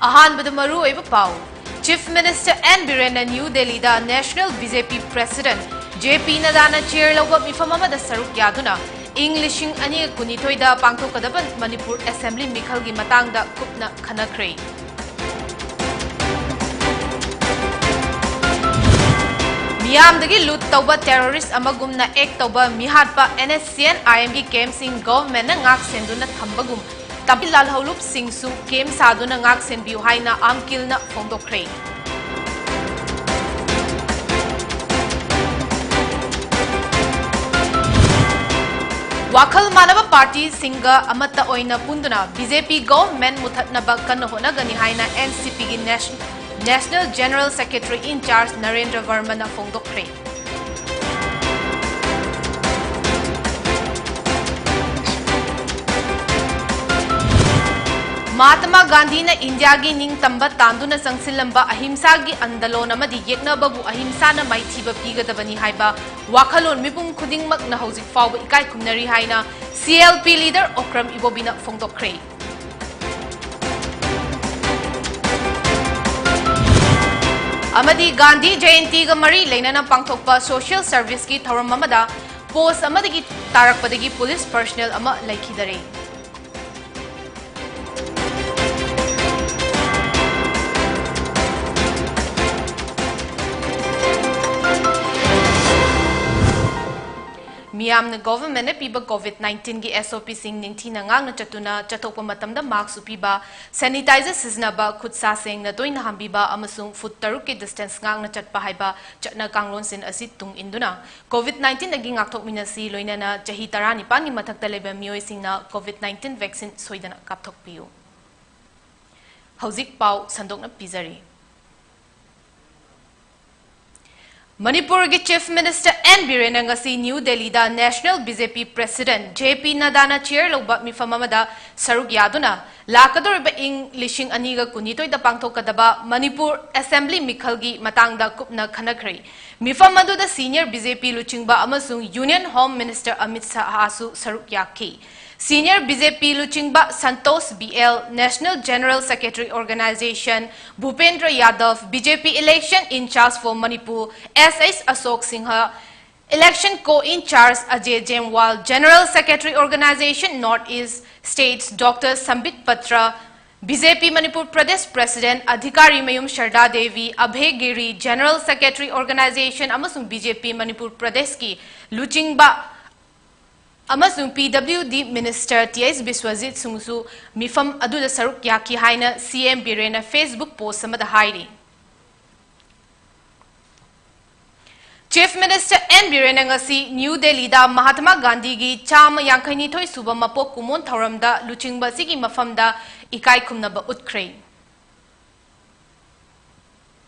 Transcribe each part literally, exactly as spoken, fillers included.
ꯑꯍꯥꯟꯕꯗ ꯃꯔꯨꯑꯣꯏꯕ ꯄꯥꯎ꯫ Chief Minister ꯑꯦꯟ ꯕꯤꯔꯦꯟꯅ ꯅ꯭ꯌꯨ ꯗꯦꯜꯂꯤꯗ National B J P President J P ꯅꯗꯥꯅ chair ꯂꯧꯕ ꯃꯤꯐꯝ ꯑꯃꯗ ꯁꯔꯨꯛ ꯌꯥꯗꯨꯅ ꯏꯪ ꯂꯤꯁꯤꯡ ꯑꯅꯤꯒ ꯀꯨꯟꯅꯤꯊꯣꯏꯗ ꯄꯥꯡꯊꯣꯛꯀꯗꯕ ꯃꯅꯤꯄꯨꯔ Assembly ꯃꯤꯈꯜꯒꯤ ꯃꯇꯥꯡꯗ ꯀꯨꯞꯅ ꯈꯟꯅꯈ꯭ꯔꯦ꯫ ꯃꯤꯌꯥꯝꯗꯒꯤ loot ꯇꯧꯕ terrorist ꯑꯃꯒꯨꯝꯅ act ꯇꯧꯕ ꯃꯤꯍꯥꯠꯄ N S C N I M ꯒꯤ campꯁꯤꯡ governmentꯅ ꯉꯥꯛ ꯁꯦꯟꯗꯨꯅ ꯊꯝꯕꯒꯨꯝ ꯇꯝꯕꯤ ꯂꯥꯜꯍꯧꯂꯨꯞꯁꯤꯡꯁꯨ camp ꯁꯥꯗꯨꯅ ꯉꯥꯛ ꯁꯦꯟꯕꯤꯌꯨ ꯍꯥꯏꯅ ꯑꯝꯀꯤꯜꯅ ꯐꯣꯡꯗꯣꯛꯈ꯭ꯔꯦ꯫ ꯋꯥꯈꯜ ꯃꯥꯟꯅꯕ partyꯁꯤꯡꯒ ꯑꯃꯠꯇ ꯑꯣꯏꯅ ꯄꯨꯟꯗꯨꯅ B J P government ꯃꯨꯊꯠꯅꯕ ꯀꯟꯅ ꯍꯣꯠꯅꯒꯅꯤ ꯍꯥꯏꯅ N C Pꯒꯤ Nation-, National General Secretary in charge Narendra ꯕꯔꯃꯅ ꯐꯣꯡꯗꯣꯛꯈ꯭ꯔꯦ꯫ ꯃꯍꯥꯇꯃꯥ ꯒꯥꯟꯙꯤꯅ ꯏꯟꯗꯤꯌꯥꯒꯤ ꯅꯤꯡꯇꯝꯕ ꯇꯥꯟꯗꯨꯅ ꯆꯪꯁꯤꯜꯂꯝꯕ ꯑꯍꯤꯝꯁꯥꯒꯤ ꯑꯟꯗꯂꯣꯟ ꯑꯃꯗꯤ ꯌꯦꯛꯅꯕꯕꯨ ꯑꯍꯤꯝꯁꯥꯅ ꯃꯥꯏꯊꯤꯕ ꯄꯤꯒꯗꯕꯅꯤ ꯍꯥꯏꯕ ꯋꯥꯈꯜꯂꯣꯟ ꯃꯤꯄꯨꯝ ꯈꯨꯗꯤꯡꯃꯛꯅ ꯍꯧꯖꯤꯛ ꯐꯥꯎꯕ ꯏꯀꯥꯏ ꯈꯨꯝꯅꯔꯤ ꯍꯥꯏꯅ C L P leader Okram ꯏꯕꯣꯕꯤꯅ ꯐꯣꯡꯗꯣꯛꯈ꯭ꯔꯦ꯫ ꯑꯃꯗꯤ ꯒꯥꯟꯙꯤ ꯖꯌꯟꯇꯤꯒ ꯃꯔꯤ ꯂꯩꯅꯅ ꯄꯥꯡꯊꯣꯛꯄ social serviceꯀꯤ ꯊꯧꯔꯝ ꯑꯃꯗ post ꯑꯃꯗꯒꯤ ꯇꯥꯔꯛꯄꯗꯒꯤ police personnel ꯑꯃ ꯂꯩꯈꯤꯗꯔꯦ꯫ ꯃꯤꯌꯥꯝꯅ governmentꯅ ꯄꯤꯕ COVID nineteenꯒꯤ SOPꯁꯤꯡ ꯅꯤꯡꯊꯤꯅ ꯉꯥꯛꯅ ꯆꯠꯇꯨꯅ ꯆꯠꯊꯣꯛꯄ ꯃꯇꯝꯗ mask ꯎꯞꯄꯤꯕ, sanitizer ꯁꯤꯖꯤꯟꯅꯕ, ꯈꯨꯠ ꯁꯥ ꯁꯦꯡꯅ ꯇꯣꯏꯅ ꯍꯥꯝꯕꯤꯕ ꯑꯃꯁꯨꯡ foot ꯇꯔꯨꯛꯀꯤ distance ꯉꯥꯛꯅ ꯆꯠꯄ ꯍꯥꯏꯕ ꯆꯠꯅ ꯀꯥꯡꯂꯣꯟꯁꯤꯡ ꯑꯁꯤ ꯇꯨꯡ ꯏꯟꯗꯨꯅ COVID nineteenꯗꯒꯤ ꯉꯥꯛꯊꯣꯛꯃꯤꯟꯅꯁꯤ, ꯂꯣꯏꯅꯅ ꯆꯍꯤ ꯇꯔꯥꯅꯤꯄꯥꯟꯒꯤ ꯃꯊꯛꯇ ꯂꯩꯕ ꯃꯤꯑꯣꯏꯁꯤꯡꯅ COVID nineteen vaccine ꯁꯣꯏꯗꯅ ꯀꯥꯞꯊꯣꯛꯄꯤꯌꯨ꯫ ꯍꯧꯖꯤꯛ ꯄꯥꯎ ꯁꯟꯗꯣꯛꯅ ꯄꯤꯖꯔꯤ꯫ ꯃꯅꯤꯄꯨꯔꯒꯤ Chief Minister ꯑꯦꯟ ꯕꯤꯔꯦꯟꯅ ꯉꯁꯤ ꯅ꯭ꯌꯨ ꯗꯦꯜꯂꯤꯗ National B J P President J P ꯅꯗꯥꯅ chair ꯂꯧꯕ ꯃꯤꯐꯝ ꯑꯃꯗ ꯁꯔꯨꯛ ꯌꯥꯗꯨꯅ ꯂꯥꯛꯀꯗꯧꯔꯤꯕ ꯏꯪ ꯂꯤꯁꯤꯡ ꯑꯅꯤꯒ ꯀꯨꯟꯅꯤꯊꯣꯏꯗ ꯄꯥꯡꯊꯣꯛꯀꯗꯕ ꯃꯅꯤꯄꯨꯔ Assembly ꯃꯤꯈꯜꯒꯤ ꯃꯇꯥꯡꯗ ꯀꯨꯞꯅ ꯈꯟꯅꯈ꯭ꯔꯦ꯫ ꯃꯤꯐꯝ ꯑꯗꯨꯗ senior B J P ꯂꯨꯆꯤꯡꯕ ꯑꯃꯁꯨꯡ Union Home Minister ꯑꯃꯤꯠ ꯁꯍꯥꯁꯨ ꯁꯔꯨꯛ ꯌꯥꯈꯤ꯫ Senior B J P ꯂꯨꯆꯤꯡꯕ Santosh B L, National General Secretary Organization, ꯚꯨꯄꯦꯟꯗ꯭ꯔ ꯌꯥꯗꯕ, B J P Election in Charge for Manipur, S H Ashok Singh, Election Co-in Charge Ajay Jainwal, General Secretary Organization North East States Doctor Sambit Patra, B J P Manipur Pradesh President ꯑꯙꯤꯀꯥꯔꯤꯃꯌꯨꯝ ꯁꯔꯗꯥ Devi, ꯑꯚꯦ Giri, General Secretary Organization ꯑꯃꯁꯨꯡ B J P Manipur ꯄ꯭ꯔꯗꯦꯁꯀꯤ ꯂꯨꯆꯤꯡꯕ ꯑꯃꯁꯨꯡ P W D Minister T H Biswajit ꯁꯤꯡꯁꯨ ꯃꯤꯐꯝ ꯑꯗꯨꯗ ꯁꯔꯨꯛ ꯌꯥꯈꯤ ꯍꯥꯏꯅ C M ꯕꯤꯔꯦꯟꯅ Facebook post ꯑꯃꯗ ꯍꯥꯏꯔꯤ꯫ Chief Minister ꯑꯦꯟ ꯕꯤꯔꯦꯟꯅ ꯉꯁꯤ ꯅ꯭ꯌꯨ ꯗꯦꯜꯂꯤꯗ ꯃꯍꯥꯇꯃꯥ ꯒꯥꯟꯙꯤꯒꯤ ꯆꯥꯝꯃ ꯌꯥꯡꯈꯩꯅꯤꯊꯣꯏ ꯁꯨꯕ ꯃꯄꯣꯛ ꯀꯨꯝꯑꯣꯟ ꯊꯧꯔꯝꯗ ꯂꯨꯆꯤꯡꯕ ꯑꯁꯤꯒꯤ ꯃꯐꯝꯗ ꯏꯀꯥꯏ ꯈꯨꯝꯅꯕ ꯎꯠꯈ꯭ꯔꯦ꯫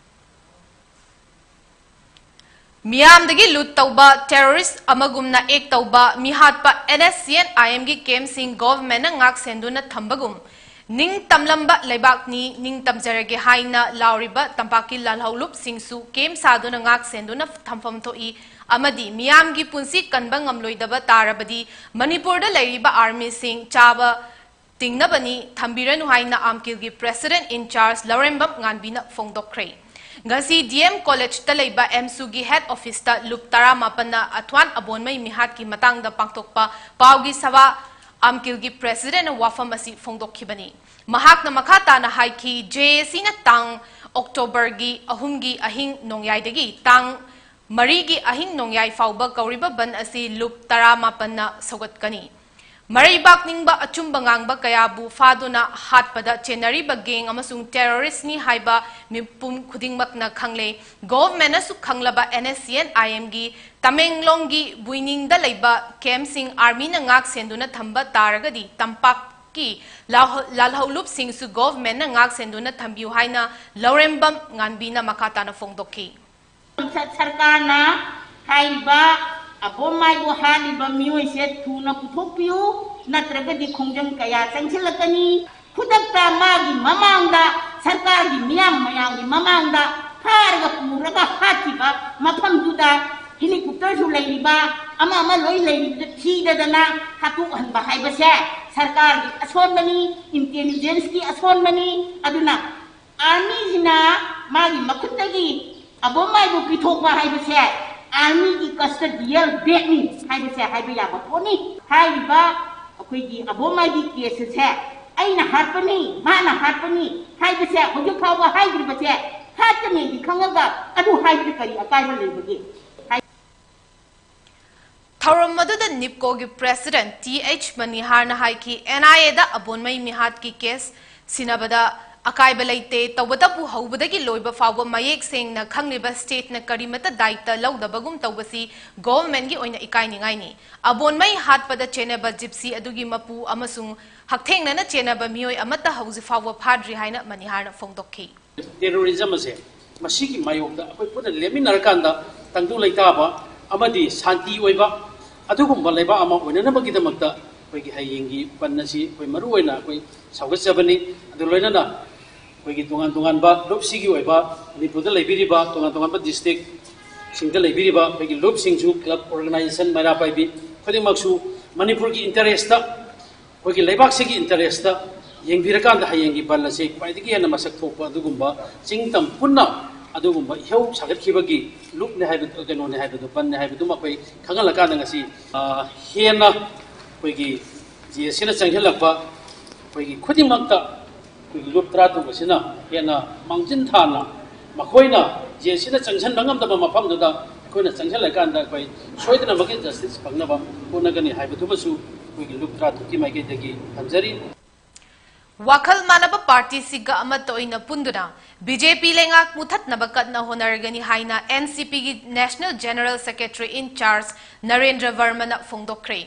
ꯃꯤꯌꯥꯝꯗꯒꯤ ꯂꯨꯠ ꯇꯧꯕ, terrorist ꯑꯃꯒꯨꯝꯅ act ꯇꯧꯕ, ꯃꯤꯍꯥꯠꯄ N S C N I M ꯒꯤ camp ꯁꯤꯡ government ꯅ ꯉꯥꯛ ꯁꯦꯟꯗꯨꯅ ꯊꯝꯕꯒꯨꯝ, ꯅꯤꯡꯇꯝꯂꯝꯕ ꯂꯩꯕꯥꯛꯅꯤ, ꯅꯤꯡꯇꯝꯖꯔꯒꯦ ꯍꯥꯏꯅ ꯂꯥꯎꯔꯤꯕ ꯇꯝꯄꯥꯛꯀꯤ ꯂꯥꯜꯍꯧꯂꯨꯞꯁꯤꯡꯁꯨ camp ꯁꯥꯗꯨꯅ ꯉꯥꯛ ꯁꯦꯟꯗꯨꯅ ꯊꯝꯐꯝ ꯊꯣꯛꯏ ꯑꯃꯗꯤ ꯃꯤꯌꯥꯝꯒꯤ ꯄꯨꯟꯁꯤ ꯀꯟꯕ ꯉꯝꯂꯣꯏꯗꯕ ꯇꯥꯔꯕꯗꯤ ꯃꯅꯤꯄꯨꯔꯗ ꯂꯩꯔꯤꯕ army ꯁꯤꯡ ꯆꯥꯕ ꯇꯤꯡꯅꯕꯅꯤ, ꯊꯝꯕꯤꯔꯅꯨ ꯍꯥꯏꯅ ꯑꯥꯝꯀꯤꯜꯒꯤ President in Charge ꯂꯧꯔꯦꯝꯕꯝ ꯉꯥꯟꯕꯤꯅ ꯐꯣꯡꯗꯣꯛꯈ꯭ꯔꯦ꯫ ꯉꯁꯤ D M College ꯇ ꯂꯩꯕ AMSU ꯒꯤ head office ꯇ ꯂꯨꯞ ꯇꯔꯥꯃꯥꯄꯟꯅ ꯑꯊ꯭ꯋꯥꯟ ꯑꯕꯣꯟꯃꯩ ꯃꯤꯍꯥꯠꯀꯤ ꯃꯇꯥꯡꯗ ꯄꯥꯡꯊꯣꯛꯄ ꯄꯥꯎꯒꯤ ꯁꯚꯥ ꯑꯥꯝꯀꯤꯜꯒꯤ President ꯅ ꯋꯥꯐꯝ ꯑꯁꯤ ꯐꯣꯡꯗꯣꯛꯈꯤꯕꯅꯤ꯫ ꯃꯍꯥꯛꯅ ꯃꯈꯥ ꯇꯥꯅ ꯍꯥꯏꯈꯤ, J A C ꯅ ꯇꯥꯡ October ꯒꯤ ꯑꯍꯨꯝꯒꯤ ꯑꯍꯤꯡ ꯅꯣꯡꯌꯥꯏꯗꯒꯤ ꯇꯥꯡ ꯃꯔꯤꯒꯤ ꯑꯍꯤꯡ ꯅꯣꯡꯌꯥꯏ ꯐꯥꯎꯕ ꯀꯧꯔꯤꯕ ꯕꯟ ꯑꯁꯤ ꯂꯨꯞ ꯇꯔꯥꯃꯥꯄꯟꯅ ꯁꯧꯒꯠꯀꯅꯤ꯫ ꯃꯔꯩꯕꯥꯛ ꯅꯤꯡꯕ ꯑꯆꯨꯝꯕ ꯉꯥꯡꯕ ꯀꯌꯥꯕꯨ ꯐꯥꯗꯨꯅ ꯍꯥꯠꯄꯗ ꯆꯦꯟꯅꯔꯤꯕ gang ꯑꯃꯁꯨꯡ terrorist ꯅꯤ ꯍꯥꯏꯕ ꯃꯤꯄꯨꯝ ꯈꯨꯗꯤꯡꯃꯛꯅ ꯈꯪꯂꯦ꯫ Government ꯅꯁꯨ ꯈꯪꯂꯕ N S C N I M ꯒꯤ ꯇꯃꯦꯡꯂꯣꯡꯒꯤ ꯕꯨꯏꯅꯤꯡꯗ ꯂꯩꯕ camp ꯁꯤꯡ army ꯅ ꯉꯥꯛ ꯁꯦꯟꯗꯨꯅ ꯊꯝꯕ ꯇꯥꯔꯒꯗꯤ ꯇꯝꯄꯥꯛꯀꯤ ꯂꯥꯜꯍꯧ-, ꯂꯥꯜꯍꯧꯂꯨꯞꯁꯤꯡꯁꯨ government ꯅ ꯉꯥꯛ ꯁꯦꯟꯗꯨꯅ ꯊꯝꯕꯤꯌꯨ ꯍꯥꯏꯅ ꯂꯧꯔꯦꯝꯕꯝ ꯉꯥꯟꯕꯤꯅ ꯃꯈꯥ ꯇꯥꯅ ꯐꯣꯡꯗꯣꯛꯈꯤ꯫ ꯁꯔꯀꯥꯔꯅ ꯍꯥꯏꯔꯤꯕ ꯑꯕꯣꯝꯃꯥꯏꯕꯨ ꯍꯥꯠꯂꯤꯕ ꯃꯤꯑꯣꯏꯁꯦ ꯊꯨꯅ ꯄꯨꯊꯣꯛꯄꯤꯌꯨ, ꯅꯠꯇ꯭ꯔꯒꯗꯤ ꯈꯣꯡꯖꯪ ꯀꯌꯥ ꯆꯪꯁꯤꯜꯂꯛꯀꯅꯤ꯫ ꯈꯨꯗꯛꯇ ꯃꯥꯒꯤ ꯃꯃꯥꯡꯗ, ꯁꯔꯀꯥꯔꯒꯤ ꯃꯤꯌꯥꯝ ꯃꯌꯥꯝꯒꯤ ꯃꯃꯥꯡꯗ ꯐꯥꯔꯒ ꯄꯨꯔꯒ ꯍꯥꯠꯈꯤꯕ ꯃꯐꯝꯗꯨꯗ ꯍꯦꯂꯤꯀꯣꯞꯇꯔꯁꯨ ꯂꯩꯔꯤꯕ, ꯑꯃ ꯑꯃ ꯂꯣꯏ ꯂꯩꯔꯤꯕꯗꯨ ꯊꯤꯗꯗꯅ ꯍꯥꯠꯇꯣꯛꯍꯟꯕ ꯍꯥꯏꯕꯁꯦ ꯁꯔꯀꯥꯔꯒꯤ ꯑꯁꯣꯟꯕꯅꯤ, ꯏꯟꯇꯦꯂꯤꯖꯦꯟꯁꯀꯤ ꯑꯁꯣꯟꯕꯅꯤ꯫ ꯑꯗꯨꯅ ꯑꯥꯔꯃꯤꯁꯤꯅ ꯃꯥꯒꯤ ꯃꯈꯨꯠꯇꯒꯤ ꯑꯕꯣꯝꯃꯥꯏꯕꯨ ꯄꯤꯊꯣꯛꯄ ꯍꯥꯏꯕꯁꯦ ꯑꯥꯔꯃꯤꯒꯤ ꯀꯁꯇꯗꯤꯌꯦꯜ ꯗꯦꯠꯅꯤ ꯍꯥꯏꯕꯁꯦ ꯍꯥꯏꯕ ꯌꯥꯕ ꯄꯣꯠꯅꯤ꯫ ꯍꯥꯏꯔꯤꯕ ꯑꯩꯈꯣꯏꯒꯤ ꯑꯕꯣꯝꯃꯥꯏꯒꯤ ꯀꯦꯁ ꯑꯁꯦ ꯑꯩꯅ ꯍꯥꯠꯄꯅꯤ, ꯃꯥꯅ ꯍꯥꯠꯄꯅꯤ ꯍꯥꯏꯕꯁꯦ ꯍꯧꯖꯤꯛ ꯐꯥꯎꯕ ꯍꯥꯏꯗ꯭ꯔꯤꯕꯁꯦ ꯍꯥꯠꯀꯅꯤꯗꯤ ꯈꯪꯉꯒ ꯑꯗꯨ ꯍꯥꯏꯕꯗ ꯀꯔꯤ ꯑꯀꯥꯏꯕ ꯂꯩꯕꯒꯦ? ꯊꯧꯔꯝ ꯑꯗꯨꯗ ꯅꯤꯞꯀꯣꯒꯤ ꯄ꯭ꯔꯦꯁꯤꯗꯦꯟꯠ ꯇꯤ ꯑꯩꯆ ꯃꯅꯤꯍꯥꯔꯅ ꯍꯥꯏꯈꯤ, ꯑꯦꯟ ꯑꯥꯏ ꯑꯦꯗ ꯑꯕꯣꯟꯃꯩ ꯃꯤꯍꯥꯠꯀꯤ ꯀꯦꯁ ꯁꯤꯟꯅꯕꯗ ꯑꯀꯥꯏꯕ ꯂꯩꯇꯦ, ꯇꯧꯕꯇꯕꯨ ꯍꯧꯕꯗꯒꯤ ꯂꯣꯏꯕ ꯐꯥꯎꯕ ꯃꯌꯦꯛ ꯁꯦꯡꯅ ꯈꯪꯂꯤꯕ ꯁ꯭ꯇꯦꯠꯅ ꯀꯔꯤꯃꯠꯇ ꯗꯥꯏꯇ ꯂꯧꯗꯕꯒꯨꯝ ꯇꯧꯕꯁꯤ ꯒꯣꯚꯔꯟꯃꯦꯟꯠꯀꯤ ꯑꯣꯏꯅ ꯏꯀꯥꯏꯅꯤꯡꯉꯥꯏꯅꯤ꯫ ꯑꯕꯣꯟꯃꯩ ꯍꯥꯠꯄꯗ ꯆꯦꯟꯅꯕ ꯖꯤꯞꯁꯤ ꯑꯗꯨꯒꯤ ꯃꯄꯨ ꯑꯃꯁꯨꯡ ꯍꯛꯊꯦꯡꯅꯅ ꯆꯦꯟꯅꯕ ꯃꯤꯑꯣꯏ ꯑꯃꯠꯇ ꯍꯧꯖꯤꯛ ꯐꯥꯎꯕ ꯐꯥꯗ꯭ꯔꯤ ꯍꯥꯏꯅ ꯃꯅꯤꯍꯥꯔꯅ ꯐꯣꯡꯗꯣꯛꯈꯤ꯫ ꯇꯦꯔꯣꯔꯤꯖꯝ ꯑꯁꯦ ꯃꯁꯤꯒꯤ ꯃꯥꯌꯣꯛꯇ ꯑꯩꯈꯣꯏ ꯄꯨꯟꯅ ꯂꯦꯞꯃꯤꯟꯅꯔꯀꯥꯟꯗ ꯇꯪꯗꯨ ꯂꯩꯇꯥꯕ ꯑꯃꯗꯤ ꯁꯥꯟꯇꯤ ꯑꯣꯏꯕ ꯑꯗꯨꯒꯨꯝꯕ ꯂꯩꯕꯥꯛ ꯑꯃ ꯑꯣꯏꯅꯅꯕꯒꯤꯗꯃꯛꯇ ꯑꯩꯈꯣꯏꯒꯤ ꯍꯌꯦꯡꯒꯤ ꯕꯟ ꯑꯁꯤ ꯑꯩꯈꯣꯏ ꯃꯔꯨ ꯑꯣꯏꯅ ꯑꯩꯈꯣꯏ ꯁꯧꯒꯠꯆꯕꯅꯤ꯫ ꯑꯗꯨ ꯂꯣꯏꯅꯅ ꯑꯩꯈꯣꯏꯒꯤ ꯇꯣꯉꯥꯟ ꯇꯣꯉꯥꯟꯕ ꯂꯨꯞꯁꯤꯒꯤ ꯑꯣꯏꯕ, ꯃꯅꯤꯄꯨꯔꯗ ꯂꯩꯕꯤꯔꯤꯕ ꯇꯣꯉꯥꯟ ꯇꯣꯉꯥꯟꯕ ꯗꯤꯁꯇ꯭ꯔꯤꯛꯁꯤꯡꯗ ꯂꯩꯕꯤꯔꯤꯕ ꯑꯩꯈꯣꯏꯒꯤ ꯂꯨꯞꯁꯤꯡꯁꯨ, ꯀ꯭ꯂꯕ, ꯑꯣꯔꯒꯅꯥꯏꯖꯦꯁꯟ, ꯃꯩꯔꯥ ꯄꯥꯏꯕꯤ ꯈꯨꯗꯤꯡꯃꯛꯁꯨ ꯃꯅꯤꯄꯨꯔꯒꯤ ꯏꯟꯇꯔꯦꯁꯇ, ꯑꯩꯈꯣꯏꯒꯤ ꯂꯩꯕꯥꯛꯁꯤꯒꯤ ꯏꯟꯇꯔꯦꯁꯇ ꯌꯦꯡꯕꯤꯔꯀꯥꯟꯗ ꯍꯌꯦꯡꯒꯤ ꯕꯟ ꯑꯁꯤ ꯈ꯭ꯋꯥꯏꯗꯒꯤ ꯍꯦꯟꯅ ꯃꯁꯛ ꯊꯣꯛꯄ ꯑꯗꯨꯒꯨꯝꯕ ꯆꯤꯡ ꯇꯝ ꯄꯨꯟꯅ ꯑꯗꯨꯒꯨꯝꯕ ꯏꯍꯧ ꯁꯥꯒꯠꯈꯤꯕꯒꯤ ꯂꯨꯞꯅꯤ ꯍꯥꯏꯕ, ꯀꯩꯅꯣꯅꯤ ꯍꯥꯏꯕꯗꯨ, ꯕꯟꯅꯤ ꯍꯥꯏꯕꯗꯨꯃ ꯑꯩꯈꯣꯏ ꯈꯪꯍꯜꯂꯀꯥꯟꯗ ꯉꯁꯤ, ꯑ, ꯍꯦꯟꯅ ꯑꯩꯈꯣꯏꯒꯤ ꯖꯦ ꯑꯦꯁ ꯁꯤꯅ ꯆꯪꯁꯤꯜꯂꯛꯄ ꯑꯩꯈꯣꯏꯒꯤ ꯈꯨꯗꯤꯡꯃꯛꯇ ꯑꯩꯈꯣꯏꯒꯤ ꯂꯨꯞ ꯇꯔꯥ ꯇꯔꯨꯛ ꯑꯁꯤꯅ ꯍꯦꯟꯅ ꯃꯥꯡꯖꯤꯟ ꯊꯥꯅ ꯃꯈꯣꯏꯅ ꯖꯦ ꯑꯦꯁ ꯁꯤꯅ ꯆꯪꯁꯤꯟꯕ ꯉꯝꯗꯕ ꯃꯐꯝꯗꯨꯗ ꯑꯩꯈꯣꯏꯅ ꯆꯪꯁꯤꯜꯂꯀꯥꯟꯗ ꯑꯩꯈꯣꯏ ꯁꯣꯏꯗꯅꯃꯛꯀꯤ ꯖꯁꯇꯤꯁ ꯐꯪꯅꯕ ꯍꯣꯠꯅꯒꯅꯤ ꯍꯥꯏꯕꯗꯨꯃꯁꯨ ꯑꯩꯈꯣꯏꯒꯤ ꯂꯨꯞ ꯇꯔꯥ ꯇꯔꯨꯛꯀꯤ ꯃꯥꯏꯀꯩꯗꯒꯤ ꯊꯝꯖꯔꯤ꯫ ꯋꯥꯈꯜ ꯃꯥꯟꯅꯕ ꯄꯥꯔꯇꯤꯁꯤꯡꯒ ꯑꯃꯠꯇ ꯑꯣꯏꯅ ꯄꯨꯟꯗꯨꯅ ꯕꯤ ꯖꯦ ꯄꯤ ꯂꯩꯉꯥꯛ ꯃꯨꯊꯠꯅꯕ ꯀꯟꯅ ꯍꯣꯠꯅꯔꯒꯅꯤ ꯍꯥꯏꯅ ꯑꯦꯟ ꯁꯤ ꯄꯤꯒꯤ ꯅꯦꯁꯅꯦꯜ ꯖꯦꯅꯔꯦꯜ ꯁꯦꯀ꯭ꯔꯦꯇꯔꯤ ꯏꯟ ꯆꯥꯔꯖ ꯅꯔꯦꯟꯗ꯭ꯔ ꯕꯔꯃꯅ ꯐꯣꯡꯗꯣꯛꯈ꯭ꯔꯦ꯫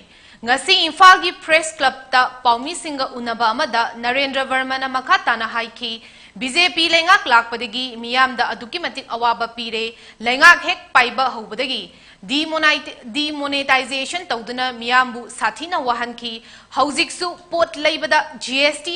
ꯉꯁꯤ ꯏꯝꯐꯥꯜꯒꯤ ꯄ꯭ꯔꯦꯁ ꯀ꯭ꯂꯕꯇ ꯄꯥꯎꯃꯤꯁꯤꯡꯒ ꯎꯅꯕ ꯑꯃꯗ ꯅꯔꯦꯟꯗ꯭ꯔ ꯕꯔꯃꯅ ꯃꯈꯥ ꯇꯥꯅ ꯍꯥꯏꯈꯤ, ꯕꯤ ꯖꯦ ꯄꯤ ꯂꯩꯉꯥꯛ ꯂꯥꯛꯄꯗꯒꯤ ꯃꯤꯌꯥꯝꯗ ꯑꯗꯨꯛꯀꯤ ꯃꯇꯤꯛ ꯑꯋꯥꯕ ꯄꯤꯔꯦ꯫ ꯂꯩꯉꯥꯛ ꯍꯦꯛ ꯄꯥꯏꯕ ꯍꯧꯕꯗꯒꯤ ꯗꯤꯃꯣꯅꯥꯏ-, ꯗꯤꯃꯣꯅꯦꯇꯥꯏꯖꯦꯁꯟ ꯇꯧꯗꯨꯅ ꯃꯤꯌꯥꯝꯕꯨ ꯁꯥꯊꯤꯅ ꯋꯥꯍꯟꯈꯤ꯫ ꯍꯧꯖꯤꯛꯁꯨ ꯄꯣꯠ ꯂꯩꯕꯗ ꯖꯤ ꯑꯦꯁ ꯇꯤ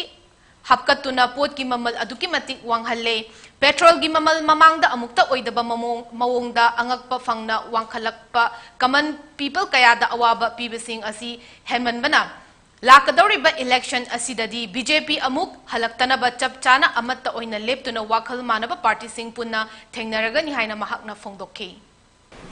ꯍꯥꯞꯀꯠꯇꯨꯅ ꯄꯣꯠꯀꯤ ꯃꯃꯜ ꯑꯗꯨꯛꯀꯤ ꯃꯇꯤꯛ ꯋꯥꯡꯍꯜꯂꯦ꯫ ꯄꯦꯇ꯭ꯔꯣꯜꯒꯤ ꯃꯃꯜ ꯃꯃꯥꯡꯗ ꯑꯃꯨꯛꯇ ꯑꯣꯏꯗꯕ ꯃꯃꯣꯡ-, ꯃꯑꯣꯡꯗ ꯑꯉꯛꯄ ꯐꯪꯅ ꯋꯥꯡꯈꯠꯂꯛꯄ ꯀꯃꯟ ꯄꯤꯄꯜ ꯀꯌꯥꯗ ꯑꯋꯥꯕ ꯄꯤꯕꯁꯤꯡ ꯑꯁꯤ ꯍꯦꯟꯃꯟꯕꯅ ꯂꯥꯛꯀꯗꯧꯔꯤꯕ ꯏꯂꯦꯛꯁꯟ ꯑꯁꯤꯗꯗꯤ ꯕꯤ ꯖꯦ ꯄꯤ ꯑꯃꯨꯛ ꯍꯜꯂꯛꯇꯅꯕ ꯆꯞ ꯆꯥꯅ ꯑꯃꯠꯇ ꯑꯣꯏꯅ ꯂꯦꯞꯇꯨꯅ ꯋꯥꯈꯜ ꯃꯥꯟꯅꯕ ꯄꯥꯔꯇꯤꯁꯤꯡ ꯄꯨꯟꯅ ꯊꯦꯡꯅꯔꯒꯅꯤ ꯍꯥꯏꯅ ꯃꯍꯥꯛꯅ ꯐꯣꯡꯗꯣꯛꯈꯤ꯫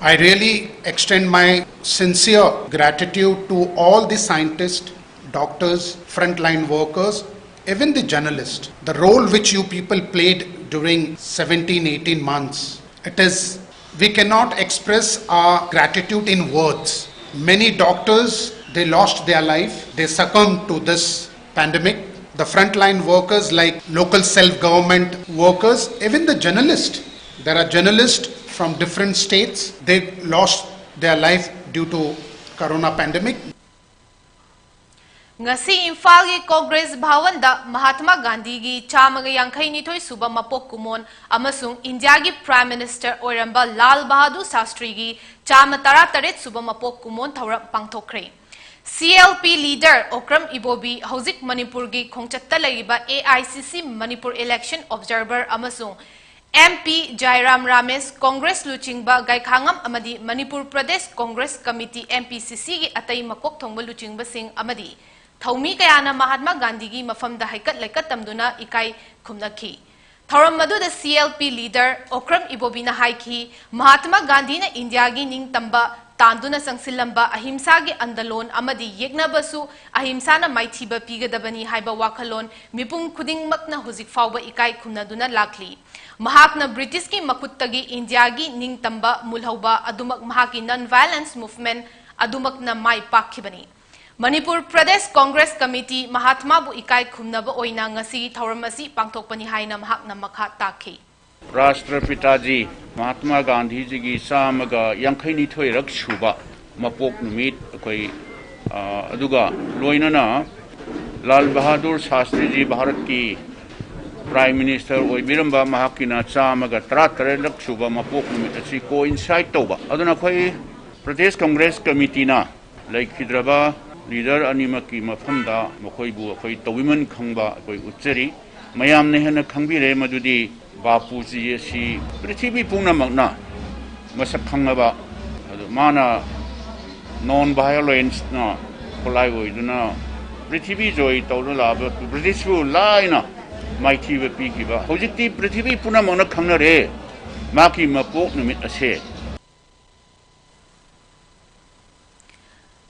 I really extend my sincere gratitude to all the scientists, doctors, frontline workers, even the journalists. The role which you people played during seventeen, eighteen months, it is, we cannot express our gratitude in words. Many doctors, they lost their life, they succumbed to this pandemic. The frontline workers like local self-government workers, even the journalists. There are journalists from different states, they lost their life due to corona pandemic. ꯉꯁꯤ ꯏꯝꯐꯥꯜꯒꯤ ꯀꯣꯡꯒ꯭ꯔꯦꯁ ꯚꯋꯟꯗ ꯃꯍꯥꯠꯃꯥ ꯒꯥꯟꯙꯤꯒꯤ ꯆꯥꯝꯃꯒ ꯌꯥꯡꯈꯩ ꯅꯤꯊꯣꯏ ꯁꯨꯕ ꯃꯄꯣꯛ ꯀꯨꯝꯑꯣꯟ ꯑꯃꯁꯨꯡ ꯏꯟꯗꯤꯌꯥꯒꯤ ꯄ꯭ꯔꯥꯏꯝ ꯃꯤꯅꯤꯁꯇꯔ ꯑꯣꯏꯔꯝꯕ ꯂꯥꯜ ꯕꯍꯥꯗꯨꯔ ꯁꯥꯁꯇ꯭ꯔꯤꯒꯤ ꯆꯥꯝꯃ ꯇꯔꯥ ꯇꯔꯦꯠ ꯁꯨꯕ ꯃꯄꯣꯛ ꯀꯨꯝꯑꯣꯟ ꯊꯧꯔꯝ ꯄꯥꯡꯊꯣꯛꯈ꯭ꯔꯦ꯫ C L P leader Okram Ibobi ꯍꯧꯖꯤꯛ ꯃꯅꯤꯄꯨꯔꯒꯤ ꯈꯣꯡꯆꯠꯇ ꯂꯩꯔꯤꯕ A I C C Manipur election observer ꯑꯃꯁꯨꯡ ꯑꯦꯝ ꯄꯤ ꯖꯥꯏꯔꯥꯝ ꯔꯥꯃꯦꯁ, ꯀꯣꯡꯒ꯭ꯔꯦꯁ ꯂꯨꯆꯤꯡꯕ ꯒꯥꯏꯈꯥꯉꯝ ꯑꯃꯗꯤ Manipur Pradesh Congress committee, M P C ꯁꯤꯒꯤ ꯑꯇꯩ ꯃꯀꯣꯛ ꯊꯣꯡꯕ ꯂꯨꯆꯤꯡꯕꯁꯤꯡ ꯑꯃꯗꯤ ꯊꯧꯃꯤ ꯀꯌꯥꯅ ꯃꯍꯥꯠꯃꯥ ꯒꯥꯟꯙꯤꯒꯤ ꯃꯐꯝꯗ ꯍꯩꯀꯠ ꯂꯩꯀꯠ ꯇꯝꯗꯨꯅ ꯏꯀꯥꯏ ꯈꯨꯝꯅꯈꯤ꯫ ꯊꯧꯔꯝ ꯑꯗꯨꯗ C L P leader Okram ꯏꯕꯣꯕꯤꯅ ꯍꯥꯏꯈꯤ, ꯃꯍꯥꯠꯃꯥ ꯒꯥꯟꯙꯤꯅ ꯏꯟꯗꯤꯌꯥꯒꯤ ꯅꯤꯡꯇꯝꯕ ꯇꯥꯟꯗꯨꯅ ꯆꯪꯁꯤꯜꯂꯝꯕ ꯑꯍꯤꯝꯁꯥꯒꯤ ꯑꯟꯗꯂꯣꯟ ꯑꯃꯗꯤ ꯌꯦꯛꯅꯕꯁꯨ ꯑꯍꯤꯝꯁꯥꯅ ꯃꯥꯏꯊꯤꯕ ꯄꯤꯒꯗꯕꯅꯤ ꯍꯥꯏꯕ ꯋꯥꯈꯜꯂꯣꯟ ꯃꯤꯄꯨꯝ ꯈꯨꯗꯤꯡꯃꯛꯅ ꯍꯧꯖꯤꯛ ꯐꯥꯎꯕ ꯏꯀꯥꯏ ꯈꯨꯝꯅꯗꯨꯅ ꯂꯥꯛꯂꯤ꯫ ꯃꯍꯥꯛꯅ ꯕ꯭ꯔꯤꯇꯤꯁꯀꯤ ꯃꯈꯨꯠꯇꯒꯤ ꯏꯟꯗꯤꯌꯥꯒꯤ ꯅꯤꯡꯇꯝꯕ ꯃꯨꯜꯍꯧꯕ ꯑꯗꯨꯃꯛ ꯃꯍꯥꯛꯀꯤ non-violence movement ꯑꯗꯨꯃꯛꯅ ꯃꯥꯏ ꯄꯥꯛꯈꯤꯕꯅꯤ꯫ ꯃꯅꯤꯄꯨꯔ ꯄ꯭ꯔꯗꯦꯁ ꯀꯣꯡꯒ꯭ꯔꯦꯁ ꯀꯃꯤꯇꯤ ꯃꯍꯥꯠꯃꯥꯕꯨ ꯏꯀꯥꯏ ꯈꯨꯝꯅꯕ ꯑꯣꯏꯅ ꯉꯁꯤꯒꯤ ꯊꯧꯔꯝ ꯑꯁꯤ ꯄꯥꯡꯊꯣꯛꯄꯅꯤ ꯍꯥꯏꯅ ꯃꯍꯥꯛꯅ ꯃꯈꯥ ꯇꯥꯈꯤ꯫ ꯔꯥꯁꯇ꯭ꯔꯄꯤꯇꯥꯖꯤ ꯃꯍꯥꯠꯃꯥ ꯒꯥꯟꯙꯤꯖꯤꯒꯤ ꯆꯥꯝꯃꯒ ꯌꯥꯡꯈꯩ ꯅꯤꯊꯣꯏꯔꯛ ꯁꯨꯕ ꯃꯄꯣꯛ ꯅꯨꯃꯤꯠ ꯑꯩꯈꯣꯏ, ꯑ, ꯑꯗꯨꯒ ꯂꯣꯏꯅꯅ ꯂꯥꯜ ꯕꯍꯥꯗꯨꯔ ꯁꯥꯁꯇ꯭ꯔꯤꯖꯤ ꯚꯥꯔꯠꯀꯤ Prime Minister ꯑꯣꯏꯕꯤꯔꯝꯕ ꯃꯍꯥꯛꯀꯤꯅ ꯆꯥꯝꯃꯒ ꯇꯔꯥꯇꯔꯦꯠꯂꯛ ꯁꯨꯕ ꯃꯄꯣꯛ ꯅꯨꯃꯤꯠ ꯑꯁꯤ coincide ꯇꯧꯕ ꯑꯗꯨꯅ ꯑꯩꯈꯣꯏ Pradesh Congress Committeeꯅ ꯂꯩꯈꯤꯗ꯭ꯔꯕ leader ꯑꯅꯤꯃꯛꯀꯤ ꯃꯐꯝꯗ ꯃꯈꯣꯏꯕꯨ ꯑꯩꯈꯣꯏ ꯇꯧꯕꯤꯃꯟ ꯈꯪꯕ ꯑꯩꯈꯣꯏ ꯎꯠꯆꯔꯤ꯫ ꯃꯌꯥꯝꯅ ꯍꯦꯟꯅ ꯈꯪꯕꯤꯔꯦ ꯃꯗꯨꯗꯤ ꯕꯥꯄꯨꯖꯤ ꯑꯁꯤ ꯄ꯭ꯔꯤꯊꯤꯕꯤ ꯄꯨꯝꯅꯃꯛꯅ ꯃꯁꯛ ꯈꯪꯉꯕ, ꯑꯗꯨ ꯃꯥꯅ non violenceꯅ ꯈꯨꯠꯂꯥꯏ ꯑꯣꯏꯗꯨꯅ ꯄ꯭ꯔꯤꯊꯤꯕꯤ ꯖꯣꯏ ꯇꯧꯗꯨꯅ ꯂꯥꯛꯑꯕ ꯕ꯭ꯔꯤꯇꯤꯁꯄꯨ ꯂꯥꯏꯅ ꯃꯥꯏꯊꯤꯕ ꯄꯤꯈꯤꯕ꯫ ꯍꯧꯖꯤꯛꯇꯤ ꯄ꯭ꯔꯤꯊꯤꯕꯤ ꯄꯨꯝꯅꯃꯛꯅ ꯈꯪꯅꯔꯦ ꯃꯍꯥꯛꯀꯤ ꯃꯄꯣꯛ ꯅꯨꯃꯤꯠ ꯑꯁꯦ꯫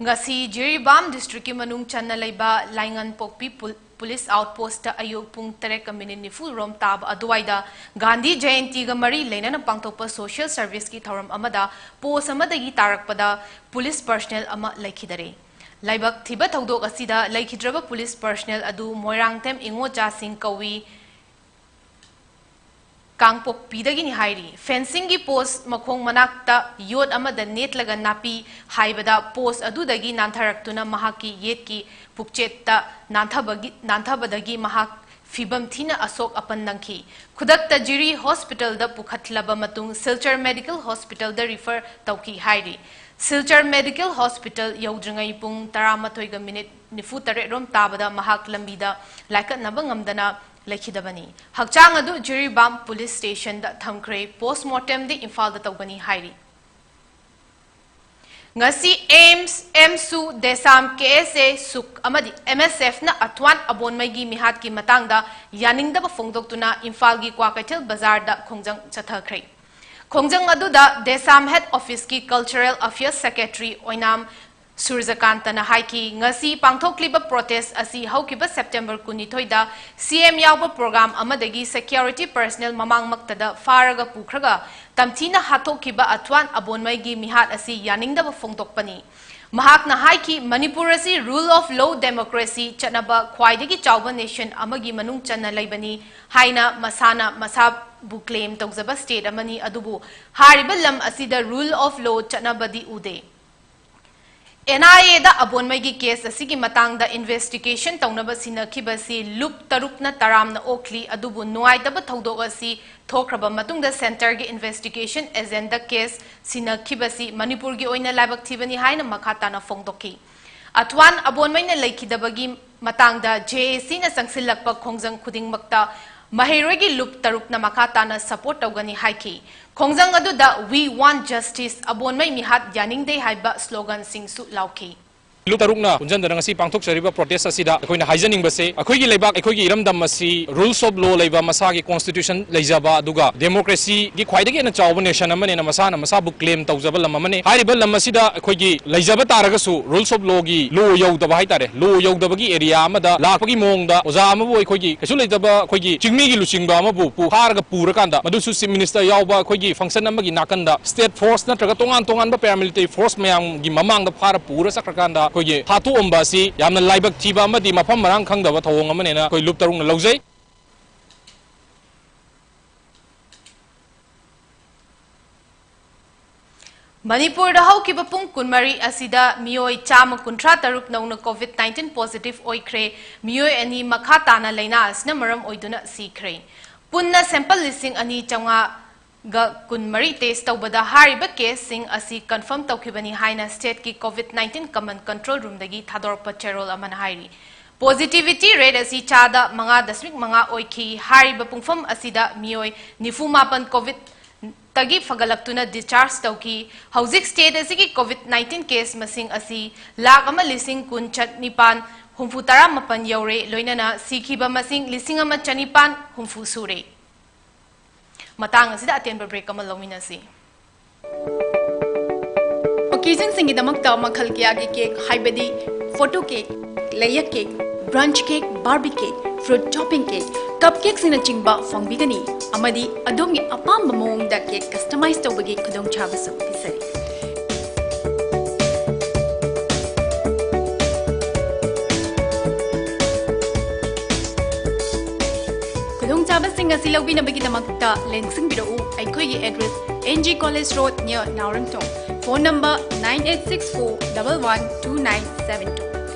ꯉꯁꯤ ꯖꯤꯔꯤꯕꯥꯝ districtꯀꯤ ꯃꯅꯨꯡ ꯆꯟꯅ ꯂꯩꯕ ꯂꯥꯏꯉꯟꯄꯣꯛꯄꯤ ꯄꯨꯜ-, police outpostꯇ ꯑꯌꯨꯛ ꯄꯨꯡ ꯇꯔꯦꯠꯀ minute ꯅꯤꯐꯨ ꯔꯣꯝ ꯇꯥꯕ ꯑꯗꯨꯋꯥꯏꯗ ꯒꯥꯟꯙꯤ ꯖꯌꯟꯇꯤꯒ ꯃꯔꯤ ꯂꯩꯅꯅ ꯄꯥꯡꯊꯣꯛꯄ social serviceꯀꯤ ꯊꯧꯔꯝ ꯑꯃꯗ post ꯑꯃꯗꯒꯤ ꯇꯥꯔꯛꯄꯗ police personnel ꯑꯃ ꯂꯩꯈꯤꯗꯔꯦ꯫ ꯂꯥꯏꯕꯛ ꯊꯤꯕ ꯊꯧꯗꯣꯛ ꯑꯁꯤꯗ ꯂꯩꯈꯤꯗ꯭ꯔꯕ police personnel ꯑꯗꯨ ꯃꯣꯏꯔꯥꯡꯊꯦꯝ ꯏꯉꯣꯆꯥꯁꯤꯡ ꯀꯧꯏ꯫ ꯀꯥꯡꯄꯣꯛꯄꯤꯗꯒꯤꯅꯤ ꯍꯥꯏꯔꯤ꯫ Fencingꯒꯤ post ꯃꯈꯣꯡ ꯃꯅꯥꯛꯇ ꯌꯣꯠ ꯑꯃꯗ ꯅꯦꯠꯂꯒ ꯅꯥꯄꯤ ꯍꯥꯏꯕꯗ post ꯑꯗꯨꯗꯒꯤ ꯅꯥꯟꯊꯔꯛꯇꯨꯅ ꯃꯍꯥꯛꯀꯤ ꯌꯦꯠꯀꯤ ꯄꯨꯛꯆꯦꯠꯇ ꯅꯥꯟꯊꯕꯒꯤ, ꯅꯥꯟꯊꯕꯗꯒꯤ ꯃꯍꯥꯛ ꯐꯤꯕꯝ ꯊꯤꯅ ꯑꯁꯣꯛ ꯑꯄꯟ ꯅꯪꯈꯤ꯫ ꯈꯨꯗꯛꯇ ꯖꯤꯔꯤ hospitalꯗ ꯄꯨꯈꯠꯂꯕ ꯃꯇꯨꯡ ꯁꯤꯜꯆꯔ medical hospitalꯗ refer ꯇꯧꯈꯤ ꯍꯥꯏꯔꯤ꯫ ꯁꯤꯜꯆꯔ medical hospital ꯌꯧꯗ꯭ꯔꯤꯉꯩ ꯄꯨꯡ ꯇꯔꯥꯃꯥꯊꯣꯏꯒ minute ꯅꯤꯐꯨ ꯇꯔꯦꯠ ꯔꯣꯝ ꯇꯥꯕꯗ ꯃꯍꯥꯛ ꯂꯝꯕꯤꯗ ꯂꯥꯏꯀꯠꯅꯕ ꯉꯝꯗꯅ ꯂꯩꯈꯤꯗꯕꯅꯤ꯫ ꯍꯛꯆꯥꯡ ꯑꯗꯨ ꯖꯤꯔꯤꯕꯥꯝ police stationꯗ ꯊꯝꯈ꯭ꯔꯦ꯫ Post mortemꯗꯤ ꯏꯝꯐꯥꯜꯗ ꯇꯧꯒꯅꯤ ꯍꯥꯏꯔꯤ꯫ ꯉꯁꯤ AIIMS, AMSU, DESAM, KSA, SUK ꯑꯃꯗꯤ MSFꯅ ꯑꯊ꯭ꯋꯥꯟ ꯑꯕꯣꯟꯃꯩꯒꯤ ꯃꯤꯍꯥꯠꯀꯤ ꯃꯇꯥꯡꯗ ꯌꯥꯅꯤꯡꯗꯕ ꯐꯣꯡꯗꯣꯛꯇꯨꯅ ꯏꯝꯐꯥꯜꯒꯤ ꯀ꯭ꯋꯥꯀꯩꯊꯦꯜ ꯕꯖꯥꯔꯗ ꯈꯣꯡꯖꯪ ꯆꯠꯊꯈ꯭ꯔꯦ꯫ ꯈꯣꯡꯖꯪ ꯑꯗꯨꯗ DESAM head officeꯀꯤ cultural affairs secretary ꯑꯣꯏꯅꯥꯝ ꯁꯨꯔꯖꯀꯥꯟꯇꯅ ꯍꯥꯏꯈꯤ, ꯉꯁꯤ ꯄꯥꯡꯊꯣꯛꯂꯤꯕ protest ꯑꯁꯤ ꯍꯧꯈꯤꯕ September ꯀꯨꯟꯅꯤꯊꯣꯏꯗ CM ꯌꯥꯎꯕ program ꯑꯃꯗꯒꯤ security personnel ꯃꯃꯥꯡꯃꯛꯇꯗ ꯐꯥꯔꯒ ꯄꯨꯈ꯭ꯔꯒ ꯇꯝꯊꯤꯅ ꯍꯥꯠꯇꯣꯛꯈꯤꯕ ꯑꯊ꯭ꯋꯥꯟ ꯑꯕꯣꯟꯃꯩꯒꯤ ꯃꯤꯍꯥꯠ ꯑꯁꯤ ꯌꯥꯅꯤꯡꯗꯕ ꯐꯣꯡꯗꯣꯛꯄꯅꯤ꯫ ꯃꯍꯥꯛꯅ ꯍꯥꯏꯈꯤ, ꯃꯅꯤꯄꯨꯔ ꯑꯁꯤ rule of law democracy ꯆꯠꯅꯕ ꯈ꯭ꯋꯥꯏꯗꯒꯤ ꯆꯥꯎꯕ nation ꯑꯃꯒꯤ ꯃꯅꯨꯡ ꯆꯟꯅ ꯂꯩꯕꯅꯤ ꯍꯥꯏꯅ ꯃꯁꯥꯅ ꯃꯁꯥꯕꯨ claim ꯇꯧꯖꯕ state ꯑꯃꯅꯤ, ꯑꯗꯨꯕꯨ ꯍꯥꯏꯔꯤꯕ ꯂꯝ ꯑꯁꯤꯗ rule of law ꯆꯠꯅꯕꯗꯤ ꯎꯗꯦ꯫ ꯑꯦꯟ ꯑꯥꯏ ꯑꯦꯗ ꯑꯕꯣꯟꯃꯩꯒꯤ ꯀꯦꯁ ꯑꯁꯤꯒꯤ ꯃꯇꯥꯡꯗ ꯏꯟꯚꯦꯁꯇꯤꯒꯦꯁꯟ ꯇꯧꯅꯕ ꯁꯤꯟꯅꯈꯤꯕꯁꯤ ꯂꯨꯞ ꯇꯔꯨꯛꯅ ꯇꯔꯥꯝꯅ ꯑꯣꯛꯂꯤ꯫ ꯑꯗꯨꯕꯨ ꯅꯨꯡꯉꯥꯏꯇꯕ ꯊꯧꯗꯣꯛ ꯑꯁꯤ ꯊꯣꯛꯈ꯭ꯔꯕ ꯃꯇꯨꯡꯗ ꯁꯦꯟꯇꯔꯒꯤ ꯏꯟꯚꯦꯁꯇꯤꯒꯦꯁꯟ ꯑꯦꯖꯦꯟꯗ ꯀꯦꯁ ꯁꯤꯟꯅꯈꯤꯕꯁꯤ ꯃꯅꯤꯄꯨꯔꯒꯤ ꯑꯣꯏꯅ ꯂꯥꯏꯕꯛ ꯊꯤꯕꯅꯤ ꯍꯥꯏꯅ ꯃꯈꯥ ꯇꯥꯅ ꯐꯣꯡꯗꯣꯛꯈꯤ꯫ ꯑꯊ꯭ꯋꯥꯟ ꯑꯕꯣꯟꯃꯩꯅ ꯂꯩꯈꯤꯗꯕꯒꯤ ꯃꯇꯥꯡꯗ ꯖꯦ ꯑꯦ ꯁꯤꯅ ꯆꯪꯁꯤꯜꯂꯛꯄ ꯈꯣꯡꯖꯪ ꯈꯨꯗꯤꯡꯃꯛꯇ ꯃꯍꯩꯔꯣꯏꯒꯤ ꯂꯨꯞ ꯇꯔꯨꯛꯅ ꯃꯈꯥ ꯇꯥꯅ ꯁꯄꯣꯔꯠ ꯇꯧꯒꯅꯤ ꯍꯥꯏꯈꯤ꯫ ꯈꯣꯡꯖꯪ ꯑꯗꯨꯗ "We want justice, ꯑꯕꯣꯟꯃꯩ ꯃꯤꯍꯥꯠ ꯌꯥꯅꯤꯡꯗꯦ" ꯍꯥꯏꯕ ꯁ꯭ꯂꯣꯒꯟꯁꯤꯡꯁꯨ ꯂꯥꯎꯈꯤ꯫ ꯂꯨꯞ ꯇꯔꯨꯛꯅ ꯄꯨꯟꯖꯟꯗꯅ ꯉꯁꯤ ꯄꯥꯡꯊꯣꯛꯆꯔꯤꯕ ꯄ꯭ꯔꯣꯇꯦꯁ ꯑꯁꯤꯗ ꯑꯩꯈꯣꯏꯅ ꯍꯥꯏꯖꯅꯤꯡꯕꯁꯦ, ꯑꯩꯈꯣꯏꯒꯤ ꯂꯩꯕꯥꯛ, ꯑꯩꯈꯣꯏꯒꯤ ꯏꯔꯝꯗꯝ ꯑꯁꯤ ꯔꯨꯜꯁ ꯑꯣꯐ ꯂꯣ ꯂꯩꯕ, ꯃꯁꯥꯒꯤ ꯀꯣꯟꯁꯇꯤꯇ꯭ꯌꯨꯁꯟ ꯂꯩꯖꯕ, ꯑꯗꯨꯒ ꯗꯦꯃꯣꯀ꯭ꯔꯦꯁꯤꯒꯤ ꯈ꯭ꯋꯥꯏꯗꯒꯤ ꯍꯦꯟꯅ ꯆꯥꯎꯕ ꯅꯦꯁꯟ ꯑꯃꯅꯦꯅ ꯃꯁꯥꯅ ꯃꯁꯥꯕꯨ ꯀ꯭ꯂꯦꯝ ꯇꯧꯖꯕ ꯂꯝ ꯑꯃꯅꯤ꯫ ꯍꯥꯏꯔꯤꯕ ꯂꯝ ꯑꯁꯤꯗ ꯑꯩꯈꯣꯏꯒꯤ ꯂꯩꯖꯕ ꯇꯥꯔꯒꯁꯨ ꯔꯨꯜꯁ ꯑꯣꯐ ꯂꯣꯒꯤ, ꯂꯣ ꯌꯧꯗꯕ ꯍꯥꯏꯇꯥꯔꯦ, ꯂꯣ ꯌꯧꯗꯕꯒꯤ ꯑꯦꯔꯤꯌꯥ ꯑꯃꯗ ꯂꯥꯛꯄꯒꯤ ꯃꯑꯣꯡꯗ ꯑꯣꯖꯥ ꯑꯃꯕꯨ ꯑꯩꯈꯣꯏꯒꯤ ꯀꯩꯁꯨ ꯂꯩꯇꯕ ꯑꯩꯈꯣꯏꯒꯤ ꯆꯤꯡꯃꯤꯒꯤ ꯂꯨꯆꯤꯡꯕ ꯑꯃꯕꯨ ꯄꯨ-, ꯐꯥꯔꯒ ꯄꯨꯔꯀꯥꯟꯗ, ꯃꯗꯨꯁꯨ ꯆꯤꯐ ꯃꯤꯅꯤꯁꯇꯔ ꯌꯥꯎꯕ ꯑꯩꯈꯣꯏꯒꯤ ꯐꯪꯁꯟ ꯑꯃꯒꯤ ꯅꯥꯀꯟꯗ ꯁ꯭ꯇꯦꯠ ꯐꯣꯔꯁ ꯅꯠꯇ꯭ꯔꯒ ꯇꯣꯉꯥꯟ ꯇꯣꯉꯥꯟꯕ ꯄꯦꯔꯥꯃꯤꯂꯤꯇꯔꯤ ꯐꯣꯔꯁ ꯃꯌꯥꯝꯒꯤ ꯃꯃꯥꯡꯗ ꯐꯥꯔ ꯄꯨꯔ ꯆꯠꯈ꯭ꯔꯀꯥꯟꯗ ꯑꯩꯈꯣꯏꯒꯤ ꯍꯥꯠꯇꯣꯛꯑꯝꯕ ꯑꯁꯤ ꯌꯥꯝꯅ ꯂꯥꯏꯕꯛ ꯊꯤꯕ ꯑꯃꯗꯤ ꯃꯐꯝ ꯃꯔꯥꯡ ꯈꯪꯗꯕ ꯊꯧꯑꯣꯡ ꯑꯃꯅꯦꯅ ꯑꯩꯈꯣꯏ ꯂꯨꯞ ꯇꯔꯨꯛꯅ ꯂꯧꯖꯩ꯫ ꯃꯅꯤꯄꯨꯔꯗ ꯍꯧꯈꯤꯕ ꯄꯨꯡ ꯀꯨꯟꯃꯔꯤ ꯑꯁꯤꯗ ꯃꯤꯑꯣꯏ ꯆꯥꯝꯃ ꯀꯨꯟꯊ꯭ꯔꯥ ꯇꯔꯨꯛ ꯅꯧꯅ ꯀꯣꯚꯤꯗ ꯅꯥꯏꯟꯇꯤꯟ ꯄꯣꯖꯤꯇꯤꯚ ꯑꯣꯏꯈ꯭ꯔꯦ꯫ ꯃꯤꯑꯣꯏ ꯑꯅꯤ ꯃꯈꯥ ꯇꯥꯅ ꯂꯥꯏꯅꯥ ꯑꯁꯤꯅ ꯃꯔꯝ ꯑꯣꯏꯗꯨꯅ ꯁꯤꯈ꯭ꯔꯦ꯫ ꯄꯨꯟꯅ ꯁꯦꯝꯄꯜ ꯂꯤꯁꯤꯡ ꯑꯅꯤ ꯆꯥꯝꯃꯉꯥꯒ ꯀꯨꯟꯃꯔꯤ ꯇꯦꯁ ꯇꯧꯕꯗ ꯍꯥꯏꯔꯤꯕ ꯀꯦꯁꯁꯤꯡ ꯑꯁꯤ ꯀꯟꯐꯔꯝ ꯇꯧꯈꯤꯕꯅꯤ ꯍꯥꯏꯅ ꯁ꯭ꯇꯦꯠꯀꯤ ꯀꯣꯚꯤꯗ ꯅꯥꯏꯟꯇꯤꯟ ꯀꯃꯟ ꯀꯟꯇ꯭ꯔꯣꯜ ꯔꯨꯝꯗꯒꯤ ꯊꯥꯗꯣꯔꯛꯄ ꯆꯦꯔꯣꯜ ꯑꯃꯅ ꯍꯥꯏꯔꯤ꯫ ꯄꯣꯖꯤꯇꯤꯚꯤꯇꯤ ꯔꯦꯠ ꯑꯁꯤ ꯆꯥꯗ ꯃꯉꯥ ꯗꯁꯃꯤꯛ ꯃꯉꯥ ꯑꯣꯏꯈꯤ꯫ ꯍꯥꯏꯔꯤꯕ ꯄꯨꯡꯐꯝ ꯑꯁꯤꯗ ꯃꯤꯑꯣꯏ ꯅꯤꯐꯨ ꯃꯥꯄꯟ ꯀꯣꯚꯤꯗꯇꯒꯤ ꯐꯒꯠꯂꯛꯇꯨꯅ ꯗꯤꯁꯆꯥꯔꯖ ꯇꯧꯈꯤ꯫ ꯍꯧꯖꯤꯛ ꯁ꯭ꯇꯦꯠ ꯑꯁꯤꯒꯤ ꯀꯣꯚꯤꯗ ꯅꯥꯏꯟꯇꯤꯟ ꯀꯦꯁ ꯃꯁꯤꯡ ꯑꯁꯤ ꯂꯥꯈ ꯑꯃ ꯂꯤꯁꯤꯡ ꯀꯨꯟ ꯆꯅꯤꯄꯥꯟ ꯍꯨꯝꯐꯨ ꯇꯔꯥ ꯃꯥꯄꯟ ꯌꯧꯔꯦ꯫ ꯂꯣꯏꯅꯅ ꯁꯤꯈꯤꯕ ꯃꯁꯤꯡ ꯂꯤꯁꯤꯡ ꯑꯃ ꯆꯅꯤꯄꯥꯟ ꯍꯨꯝꯐꯨ ꯁꯨꯔꯦ꯫ ꯃꯇꯥꯡ ꯑꯁꯤꯗ ꯑꯇꯦꯟꯕ ꯕ꯭ꯔꯦꯛ ꯑꯃ ꯂꯧꯃꯤꯟꯅꯁꯤ꯫ ꯑꯣꯀꯦꯖꯟꯁꯤꯡꯒꯤꯗꯃꯛꯇ ꯃꯈꯜ ꯀꯌꯥꯒꯤ ꯀꯦꯛ, ꯍꯥꯏꯕꯗꯤ photo cake, layer cake, brunch cake, Barbie cake, fruit topping cake, cup ꯀꯦꯛꯁꯤꯡꯅꯆꯤꯡꯕ ꯐꯪꯕꯤꯒꯅꯤ, ꯑꯃꯗꯤ ꯑꯗꯣꯝꯒꯤ ꯑꯄꯥꯝꯕ ꯃꯑꯣꯡꯗ ꯀꯦꯛ ꯀꯁꯇꯃꯥꯏꯖ ꯇꯧꯕꯒꯤ ꯈꯨꯗꯣꯡꯆꯥꯕꯁꯨ ꯄꯤꯖꯔꯤ꯫ ꯈꯨꯗꯣꯡꯆꯥꯕꯁꯤꯡ ꯑꯁꯤ ꯂꯧꯕꯤꯅꯕꯒꯤꯗꯃꯛꯇ ꯂꯦꯡꯁꯤꯟꯕꯤꯔꯛꯎ꯫ ꯑꯩꯈꯣꯏꯒꯤ address: N G college road, near Naoremthong. Phone number nine eight six four double one two nine seven two.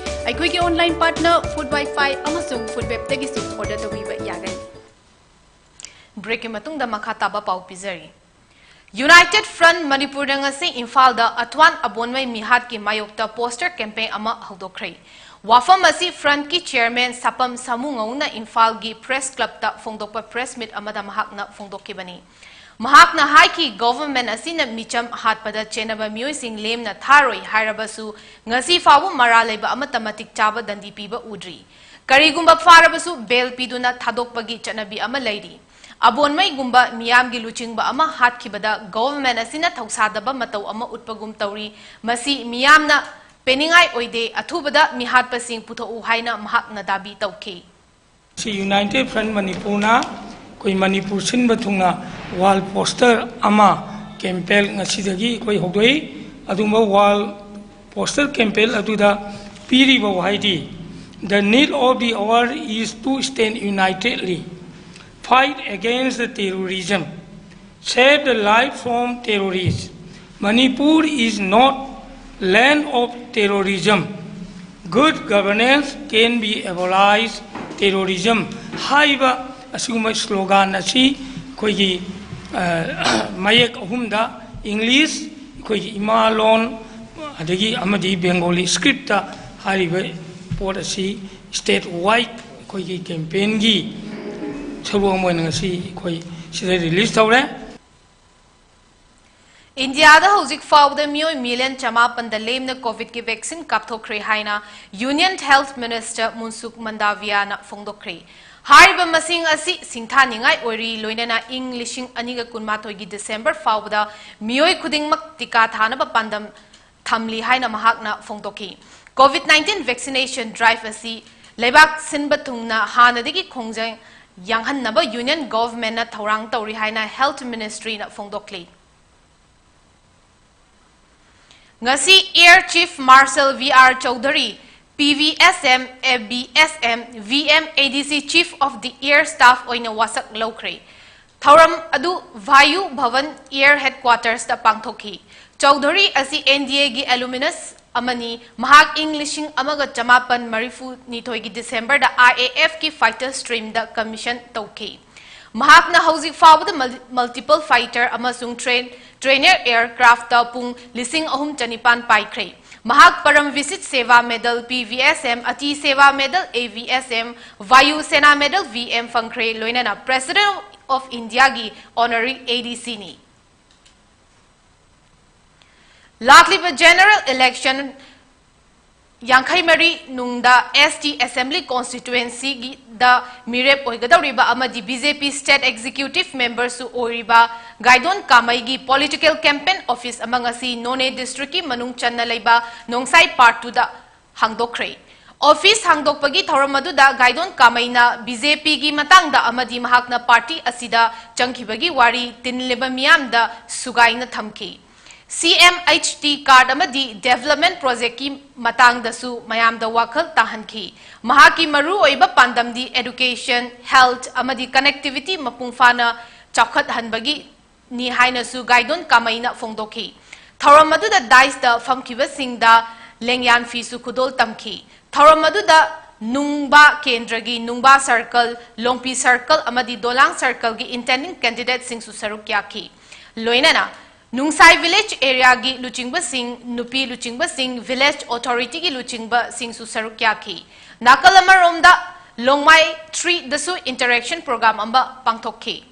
ꯑꯩꯈꯣꯏꯒꯤ online partner Food Wi-Fi ꯑꯃꯁꯨꯡ Food Webꯇꯒꯤꯁꯨ order ꯇꯧꯕꯤꯕ ꯌꯥꯒꯅꯤ꯫ Breakꯀꯤ ꯃꯇꯨꯡꯗ ꯃꯈꯥ ꯇꯥꯕ ꯄꯥꯎ ꯄꯤꯖꯔꯤ꯫ United Front ꯃꯅꯤꯄꯨꯔꯅ ꯉꯁꯤ ꯏꯝꯐꯥꯜꯗ ꯑꯊ꯭ꯋꯥꯟ ꯑꯕꯣꯟꯃꯩ ꯃꯤꯍꯥꯠꯀꯤ ꯃꯥꯌꯣꯛꯇ poster campaign ꯑꯃ ꯍꯧꯗꯣꯛꯈ꯭ꯔꯦ꯫ ꯋꯥꯐꯝ ꯑꯁꯤ Frontꯀꯤ chairman ꯁꯥꯄꯝ ꯁꯥꯃꯨꯉꯧꯅ ꯏꯝꯐꯥꯜꯒꯤ Press Clubꯇ ꯐꯣꯡꯗꯣꯛꯄ press meet ꯑꯃꯗ ꯃꯍꯥꯛꯅ ꯐꯣꯡꯗꯣꯛꯈꯤꯕꯅꯤ꯫ ꯃꯍꯥꯛꯅ ꯍꯥꯏꯈꯤ, government ꯑꯁꯤꯅ ꯃꯤꯆꯝ ꯍꯥꯠꯄꯗ ꯆꯦꯟꯅꯕ ꯃꯤꯑꯣꯏꯁꯤꯡ ꯂꯦꯝꯅ ꯊꯥꯔꯣꯏ ꯍꯥꯏꯔꯕꯁꯨ ꯉꯁꯤ ꯐꯥꯎꯕ ꯃꯔꯥꯜ ꯂꯩꯕ ꯑꯃꯠꯇ ꯃꯇꯤꯛ ꯆꯥꯕ ꯗꯟꯗꯤ ꯄꯤꯕ ꯎꯗ꯭ꯔꯤ꯫ ꯀꯔꯤꯒꯨꯝꯕ ꯐꯥꯔꯕꯁꯨ bail ꯄꯤꯗꯨꯅ ꯊꯥꯗꯣꯛꯄꯒꯤ ꯆꯠꯅꯕꯤ ꯑꯃ ꯂꯩꯔꯤ꯫ ꯑꯕꯣꯟꯃꯩꯒꯨꯝꯕ ꯃꯤꯌꯥꯝꯒꯤ ꯂꯨꯆꯤꯡꯕ ꯑꯃ ꯍꯥꯠꯈꯤꯕꯗ government ꯑꯁꯤꯅ ꯊꯧꯁꯥꯗꯕ ꯃꯇꯧ ꯑꯃ ꯎꯠꯄꯒꯨꯝ ꯇꯧꯔꯤ꯫ ꯃꯁꯤ ꯃꯤꯌꯥꯝꯅ ꯄꯦꯟꯅꯤꯡꯉꯥꯏ ꯑꯣꯏꯗꯦ꯫ ꯑꯊꯨꯕꯗ ꯃꯤꯍꯥꯠꯄꯁꯤꯡ ꯄꯨꯊꯣꯛꯎ ꯍꯥꯏꯅ ꯃꯍꯥꯛꯅ ꯗꯥꯕꯤ ꯇꯧꯈꯤ꯫ ꯁꯤ United Front ꯃꯅꯤꯄꯨꯔꯅ ꯑꯩꯈꯣꯏ ꯃꯅꯤꯄꯨꯔ ꯁꯤꯟꯕ ꯊꯨꯡꯅ wall poster ꯑꯃ campaign ꯉꯁꯤꯗꯒꯤ ꯑꯩꯈꯣꯏ ꯍꯧꯗꯣꯛꯏ꯫ ꯑꯗꯨꯒꯨꯝꯕ wall poster campaign ꯑꯗꯨꯗ ꯄꯤꯔꯤꯕ ꯋꯥꯍꯩꯗꯤ, "The need of the hour is to stand unitedly, fight against the terrorism, save the life from terrorists. Manipur is not land of terrorism. Good governance can be abolished terrorism" ꯍꯥꯏꯕ ꯑꯁꯤꯒꯨꯝꯕ slogan ꯑꯁꯤ ꯑꯩꯈꯣꯏꯒꯤ, ꯑ, ꯃꯌꯦꯛ ꯑꯍꯨꯝꯗ, English, ꯑꯩꯈꯣꯏꯒꯤ ꯏꯃꯥ ꯂꯣꯟ, ꯑꯗꯒꯤ ꯑꯃꯗꯤ Bengali scriptꯇ ꯍꯥꯏꯔꯤꯕ ꯄꯣꯠ ꯑꯁꯤ state wide ꯑꯩꯈꯣꯏꯒꯤ campaignꯒꯤ ꯁꯔꯨꯛ ꯑꯃ ꯑꯣꯏꯅ ꯉꯁꯤ ꯑꯩꯈꯣꯏ ꯁꯤꯗ release ꯇꯧꯔꯦ꯫ ꯏꯟꯗꯤꯌꯥꯗ ꯍꯧꯖꯤꯛ ꯐꯥꯎꯕꯗ ꯃꯤꯑꯣꯏ million ꯆꯃꯥꯄꯟꯗ ꯂꯦꯝꯅ COVID-ꯀꯤ vaccine ꯀꯥꯞꯊꯣꯛꯈ꯭ꯔꯦ ꯍꯥꯏꯅ Union Health Minister ꯃꯨꯟꯁꯨꯈ ꯃꯟꯗꯥꯚꯤꯌꯥꯅ ꯐꯣꯡꯗꯣꯛꯈ꯭ꯔꯦ꯫ ꯍꯥꯏꯔꯤꯕ ꯃꯁꯤꯡ ꯑꯁꯤ ꯁꯤꯡꯊꯥꯅꯤꯡꯉꯥꯏ ꯑꯣꯏꯔꯤ, ꯂꯣꯏꯅꯅ ꯏꯪ ꯂꯤꯁꯤꯡ ꯑꯅꯤꯒ ꯀꯨꯟꯃꯥꯊꯣꯏꯒꯤ December ꯐꯥꯎꯕꯗ ꯃꯤꯑꯣꯏ ꯈꯨꯗꯤꯡꯃꯛ ꯇꯤꯀꯥ ꯊꯥꯅꯕ ꯄꯥꯟꯗꯝ ꯊꯝꯂꯤ ꯍꯥꯏꯅ ꯃꯍꯥꯛꯅ ꯐꯣꯡꯗꯣꯛꯈꯤ꯫ COVID-19 vaccination drive ꯑꯁꯤ ꯂꯩꯕꯥꯛ ꯁꯤꯟꯕ ꯊꯨꯡꯅ ꯍꯥꯟꯅꯗꯒꯤ ꯈꯣꯡꯖꯪ ꯌꯥꯡꯍꯟꯅꯕ Union Governmentꯅ ꯊꯧꯔꯥꯡ ꯇꯧꯔꯤ ꯍꯥꯏꯅ Health Ministryꯅ ꯐꯣꯡꯗꯣꯛꯂꯤ꯫ ꯉꯁꯤ Air Chief Marshal V R Chaudhary, P V S M, A B S M, V M, A D C Chief of the Air Staff ꯑꯣꯏꯅ ꯋꯥꯁꯛ ꯂꯧꯈ꯭ꯔꯦ꯫ ꯊꯧꯔꯝ ꯑꯗꯨ Vayu Bhavan Air Headquartersꯇ ꯄꯥꯡꯊꯣꯛꯈꯤ꯫ ꯆꯧꯙꯨꯔꯤ ꯑꯁꯤ N D A ꯒꯤ alumnus ꯑꯃꯅꯤ꯫ ꯃꯍꯥꯛ ꯏꯪ ꯂꯤꯁꯤꯡ ꯑꯃꯒ ꯆꯃꯥꯄꯟ ꯃꯔꯤꯐꯨ ꯅꯤꯊꯣꯏꯒꯤ December the I A F ꯀꯤ fighter stream ꯗ commission ꯇꯧꯈꯤ꯫ ꯃꯍꯥꯛꯅ ꯍꯧꯖꯤꯛ ꯐꯥꯎꯕꯗ mul-, multiple fighter ꯑꯃꯁꯨꯡ train-, trainer aircraft ꯇ ꯄꯨꯡ ꯂꯤꯁꯤꯡ ꯑꯍꯨꯝ ꯆꯅꯤꯄꯥꯟ ꯄꯥꯏꯈ꯭ꯔꯦ꯫ ꯃꯍꯥꯛ Param Vishisht Seva Medal, P V S M, Ati Seva Medal, A V S M, Vayu Sena Medal, V M, ꯐꯪꯈ꯭ꯔꯦ, ꯂꯣꯏꯅꯅ President of India ꯒꯤ honorary A D C ꯅꯤ꯫ ꯂꯥꯛꯂꯤꯕ general election ꯌꯥꯡꯈꯩ ꯃꯔꯤ ꯅꯨꯡꯗ S T Assembly Constituency ꯒꯤꯗ ꯃꯤꯔꯦꯞ ꯑꯣꯏꯒꯗꯧꯔꯤꯕ ꯑꯃꯗꯤ B J P State Executive Member ꯁꯨ ꯑꯣꯏꯔꯤꯕ ꯒꯥꯏꯗꯣꯟ ꯀꯥꯃꯩꯒꯤ political campaign office ꯑꯃ ꯉꯁꯤ ꯅꯣꯅꯦ district ꯀꯤ ꯃꯅꯨꯡ ꯆꯟꯅ ꯂꯩꯕ ꯅꯣꯡꯁꯥꯏ Part two ꯗ ꯍꯥꯡꯗꯣꯛꯈ꯭ꯔꯦ꯫ Office ꯍꯥꯡꯗꯣꯛꯄꯒꯤ ꯊꯧꯔꯝ ꯑꯗꯨꯗ ꯒꯥꯏꯗꯣꯟ ꯀꯥꯃꯩꯅ B J P ꯒꯤ ꯃꯇꯥꯡꯗ ꯑꯃꯗꯤ ꯃꯍꯥꯛꯅ party ꯑꯁꯤꯗ ꯆꯪꯈꯤꯕꯒꯤ ꯋꯥꯔꯤ ꯇꯤꯟꯂꯤꯕ ꯃꯤꯌꯥꯝꯗ ꯁꯨꯒꯥꯏꯅ ꯊꯝꯈꯤ꯫ C M H T card ꯑꯃꯗꯤ development project ꯀꯤ ꯃꯇꯥꯡꯗꯁꯨ ꯃꯌꯥꯝꯗ ꯋꯥꯈꯜ ꯇꯥꯍꯟꯈꯤ꯫ ꯃꯍꯥꯛꯀꯤ ꯃꯔꯨꯑꯣꯏꯕ ꯄꯥꯟꯗꯝꯗꯤ education, health ꯑꯃꯗꯤ connectivity ꯃꯄꯨꯡ ꯐꯥꯅ ꯆꯥꯎꯈꯠꯍꯟꯕꯒꯤ ꯅꯤ ꯍꯥꯏꯅꯁꯨ ꯒꯥꯏꯗꯣꯟ ꯀꯥꯃꯩꯅ ꯐꯣꯡꯗꯣꯛꯈꯤ꯫ ꯊꯧꯔꯝ ꯑꯗꯨꯗ dais ꯇ ꯐꯝꯈꯤꯕꯁꯤꯡꯗ ꯂꯦꯡꯌꯥꯟ ꯐꯤꯁꯨ ꯈꯨꯗꯣꯜ ꯇꯝꯈꯤ꯫ ꯊꯧꯔꯝ ꯑꯗꯨꯗ ꯅꯨꯡꯕꯥ ꯀꯦꯟꯗ꯭ꯔꯒꯤ ꯅꯨꯡꯕꯥ circle, ꯂꯣꯡꯄꯤ circle ꯑꯃꯗꯤ ꯗꯣꯂꯥꯡ circle ꯒꯤ intending candidate ꯁꯤꯡꯁꯨ ꯁꯔꯨꯛ ꯌꯥꯈꯤ꯫ ꯂꯣꯏꯅꯅ ꯅꯨꯡꯁꯥꯏ village area ꯒꯤ ꯂꯨꯆꯤꯡꯕꯁꯤꯡ, ꯅꯨꯄꯤ ꯂꯨꯆꯤꯡꯕꯁꯤꯡ, village authority ꯒꯤ ꯂꯨꯆꯤꯡꯕꯁꯤꯡꯁꯨ ꯁꯔꯨꯛ ꯌꯥꯈꯤ꯫ ꯅꯥꯀꯜ ꯑꯃꯔꯣꯝꯗ ꯂꯣꯡꯃꯥꯏ three ꯗꯁꯨ interaction program ꯑꯃ ꯄꯥꯡꯊꯣꯛꯈꯤ꯫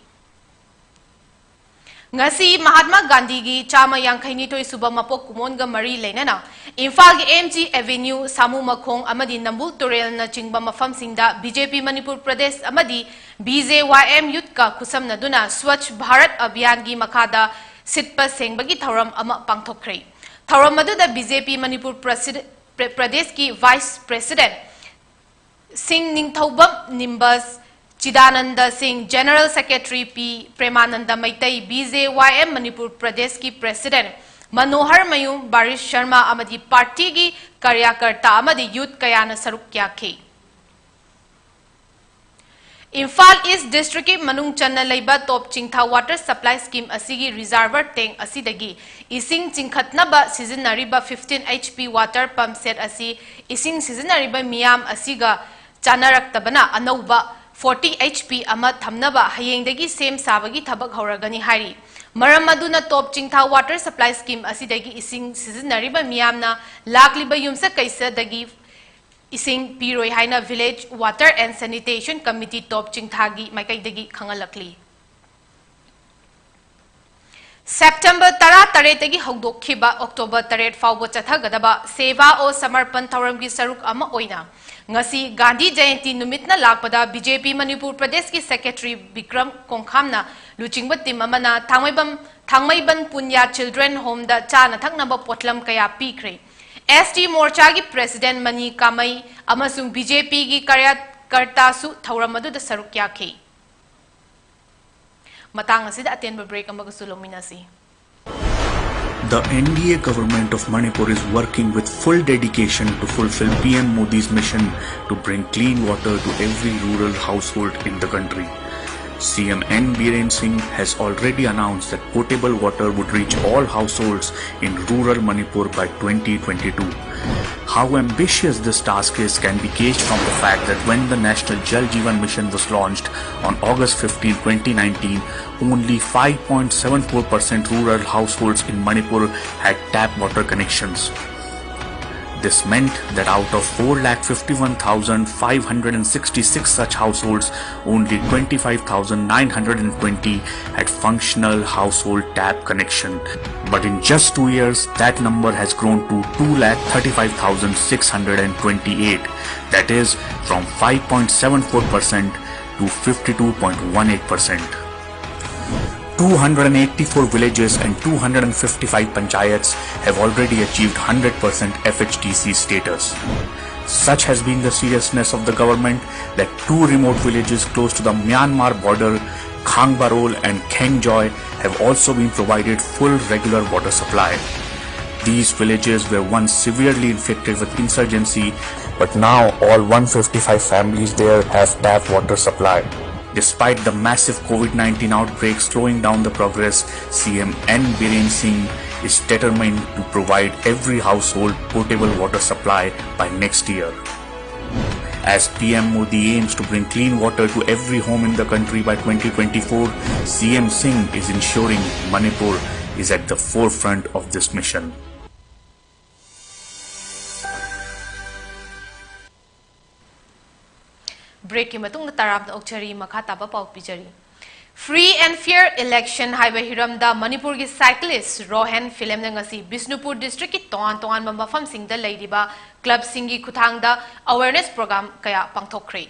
ꯉꯁꯤ ꯃꯍꯥꯠꯃꯥ ꯒꯥꯟꯙꯤꯒꯤ ꯆꯥꯝꯃ ꯌꯥꯡꯈꯩ ꯅꯤꯊꯣꯏ ꯁꯨꯕ ꯃꯄꯣꯛ ꯀꯨꯝꯑꯣꯟꯒ ꯃꯔꯤ ꯂꯩꯅꯅ ꯏꯝꯐꯥꯜꯒꯤ M G Avenue, ꯁꯥꯃꯨ ꯃꯈꯣꯡ ꯑꯃꯗꯤ ꯅꯝꯕꯨꯜ ꯇꯨꯔꯦꯜꯅꯆꯤꯡꯕ ꯃꯐꯝꯁꯤꯡꯗ B J P Manipur Pradesh ꯑꯃꯗꯤ B J Y M youth ꯀ ꯈꯨꯠꯁꯝꯅꯗꯨꯅ Swachh Bharat Abhiyan ꯒꯤ ꯃꯈꯥꯗ ꯁꯤꯠꯄ ꯁꯦꯡꯕꯒꯤ ꯊꯧꯔꯝ ꯑꯃ ꯄꯥꯡꯊꯣꯛꯈ꯭ꯔꯦ꯫ ꯊꯧꯔꯝ ꯑꯗꯨꯗ B J P ꯃꯅꯤꯄꯨꯔ ꯄ꯭ꯔꯁꯤꯗ-, ꯄ꯭ꯔ-, ꯄ꯭ꯔꯗꯦꯁꯀꯤ Vice President ꯁꯤꯡ ꯅꯤꯡꯊꯧꯕꯝ ꯅꯤꯝꯕꯁ, ꯆꯤꯗꯥꯅꯟꯗ ꯁꯤꯡ, General Secretary ꯄꯤ ꯄ꯭ꯔꯦꯃꯥꯅꯟꯗ Meitei, B J Y M Manipur ꯄ꯭ꯔꯗꯦꯁꯀꯤ President ꯃꯅꯣꯍꯔ ꯃꯌꯨꯝ ꯕꯥꯔꯤꯁ ꯁꯔꯃ ꯑꯃꯗꯤ party ꯒꯤ ꯀꯥꯔꯌꯥꯀꯔꯇꯥ ꯑꯃꯗꯤ youth ꯀꯌꯥꯅ ꯁꯔꯨꯛ ꯌꯥꯈꯤ꯫ ꯏꯝꯐꯥꯜ ꯏꯁ ꯗꯤꯁꯇ꯭ꯔꯤꯛꯀꯤ ꯃꯅꯨꯡ ꯆꯟꯅ ꯂꯩꯕ ꯇꯣꯞ ꯆꯤꯡꯊꯥ ꯋꯥꯇꯔ ꯁꯄ꯭ꯂꯥꯏ ꯁ꯭ꯀꯤꯝ ꯑꯁꯤꯒꯤ ꯔꯤꯖꯥꯔꯚꯔ ꯇꯦꯡ ꯑꯁꯤꯗꯒꯤ ꯏꯁꯤꯡ ꯆꯤꯡꯈꯠꯅꯕ ꯁꯤꯖꯤꯟꯅꯔꯤꯕ fifteen H P water pump set ꯑꯁꯤ ꯏꯁꯤꯡ ꯁꯤꯖꯤꯟꯅꯔꯤꯕ ꯃꯤꯌꯥꯝ ꯑꯁꯤꯒ ꯆꯥꯅꯔꯛꯇꯕꯅ ꯑꯅꯧꯕ forty H P ꯑꯃ ꯊꯝꯅꯕ ꯍꯌꯦꯡꯗꯒꯤ ꯁꯦꯝ ꯁꯥꯕꯒꯤ ꯊꯕꯛ ꯍꯧꯔꯒꯅꯤ ꯍꯥꯏꯔꯤ꯫ ꯃꯔꯝ ꯑꯗꯨꯅ Top Chingtha water supply scheme ꯑꯁꯤꯗꯒꯤ ꯏꯁꯤꯡ ꯁꯤꯖꯤꯟꯅꯔꯤꯕ ꯃꯤꯌꯥꯝꯅ ꯂꯥꯛꯂꯤꯕ ꯌꯨꯝꯁꯀꯩꯁꯗꯒꯤ ꯏꯁꯤꯡ ꯄꯤꯔꯣꯏ ꯍꯥꯏꯅ village water and sanitation committee Top ꯆꯤꯡꯊꯥꯒꯤ ꯃꯥꯏꯀꯩꯗꯒꯤ ꯈꯪꯍꯜꯂꯛꯂꯤ꯫ ꯁꯦꯞꯇꯦꯝꯕꯔ ꯇꯔꯥꯇꯔꯦꯠꯇꯒꯤ ꯍꯧꯗꯣꯛꯈꯤꯕ ꯑꯣꯛꯇꯣꯕꯔ ꯇꯔꯦꯠ ꯐꯥꯎꯕ ꯆꯠꯊꯒꯗꯕ ꯁꯦꯕꯥ ꯑꯣ ꯁꯃꯔꯄꯟ ꯊꯧꯔꯝꯒꯤ ꯁꯔꯨꯛ ꯑꯃ ꯑꯣꯏꯅ ꯉꯁꯤ ꯒꯥꯟꯙꯤ ꯖꯌꯟꯇꯤ ꯅꯨꯃꯤꯠꯅ ꯂꯥꯛꯄꯗ B J P ꯃꯅꯤꯄꯨꯔ ꯄ꯭ꯔꯗꯦꯁꯀꯤ ꯁꯦꯀ꯭ꯔꯦꯇꯔꯤ ꯕꯤꯀ꯭ꯔꯝ ꯀꯣꯡꯈꯥꯝꯅ ꯂꯨꯆꯤꯡꯕ ꯇꯤꯝ ꯑꯃꯅ ꯊꯥꯡꯃꯩꯕꯝ, ꯊꯥꯡꯃꯩꯕꯟ ꯄꯨꯟꯌꯥ ꯆꯤꯜꯗ꯭ꯔꯦꯟ ꯍꯣꯝꯗ ꯆꯥꯅ ꯊꯛꯅꯕ ꯄꯣꯠꯂꯝ ꯀꯌꯥ ꯄꯤꯈ꯭ꯔꯦ꯫ S T ꯃꯣꯔꯆꯥꯒꯤ ꯄ꯭ꯔꯦꯁꯤꯗꯦꯟꯠ ꯃꯅꯤ ꯀꯥꯃꯩ ꯑꯃꯁꯨꯡ B J P ꯒꯤ ꯀꯥꯔꯌꯀꯔꯇꯥꯁꯨ ꯊꯧꯔꯝ ꯑꯗꯨꯗ ꯁꯔꯨꯛ ꯌꯥꯈꯤ꯫ ꯃꯇꯥꯡ ꯑꯁꯤꯗ ꯑꯇꯦꯟꯕ ꯕ꯭ꯔꯦꯛ ꯑꯃꯒꯁꯨ ꯂꯧꯃꯤꯟꯅꯁꯤ꯫ The N D A government of Manipur is working with full dedication to fulfill P M Modi's mission to bring clean water to every rural household in the country. C M N Biren Singh has already announced that potable water would reach all households in rural Manipur by twenty twenty-two. How ambitious this task is can be gauged from the fact that when the National Jal Jeevan Mission was launched on August fifteenth, twenty nineteen, only five point seven four percent rural households in Manipur had tap water connections. This meant that out of four lakh fifty-one thousand five hundred and sixty-six such households, only twenty-five thousand nine hundred and twenty had functional household tap connection. But in just two years, that number has grown to two lakh thirty-five thousand six hundred and twenty-eight, that is, from five point seven four percent to fifty-two point one eight percent. Two hundred and eighty-four villages and two hundred and fifty-five panchayats have already achieved hundred percent F H D C status. Such has been the seriousness of the government that two remote villages close to the Myanmar border, Khangbarol and Khengjoi, have also been provided full regular water supply. These villages were once severely infected with insurgency, but now all one fifty-five families there have tap water supply. Despite the massive COVID nineteen outbreak slowing down the progress, C M N Biren Singh is determined to provide every household potable water supply by next year. As P M Modi aims to bring clean water to every home in the country by twenty twenty-four, C M Singh is ensuring Manipur is at the forefront of this mission. Breakꯀꯤ ꯃꯇꯨꯡꯗ ꯇꯔꯥꯝꯅ ꯑꯣꯛꯆꯔꯤ, ꯃꯈꯥ ꯇꯥꯕ ꯄꯥꯎ ꯄꯤꯖꯔꯤ꯫ Free and Fair Election ꯍꯥꯏꯕ ꯍꯤꯔꯝꯗ ꯃꯅꯤꯄꯨꯔꯒꯤ cyclist Rohen ꯐꯤꯂꯦꯝꯅ ꯉꯁꯤ ꯕꯤꯁꯅꯨꯄꯨꯔ districtꯀꯤ ꯇꯣꯉꯥꯟ ꯇꯣꯉꯥꯟꯕ ꯃꯐꯝꯁꯤꯡꯗ ꯂꯩꯔꯤꯕ clubꯁꯤꯡꯒꯤ ꯈꯨꯠꯊꯥꯡꯗ awareness program ꯀꯌꯥ ꯄꯥꯡꯊꯣꯛꯈ꯭ꯔꯦ꯫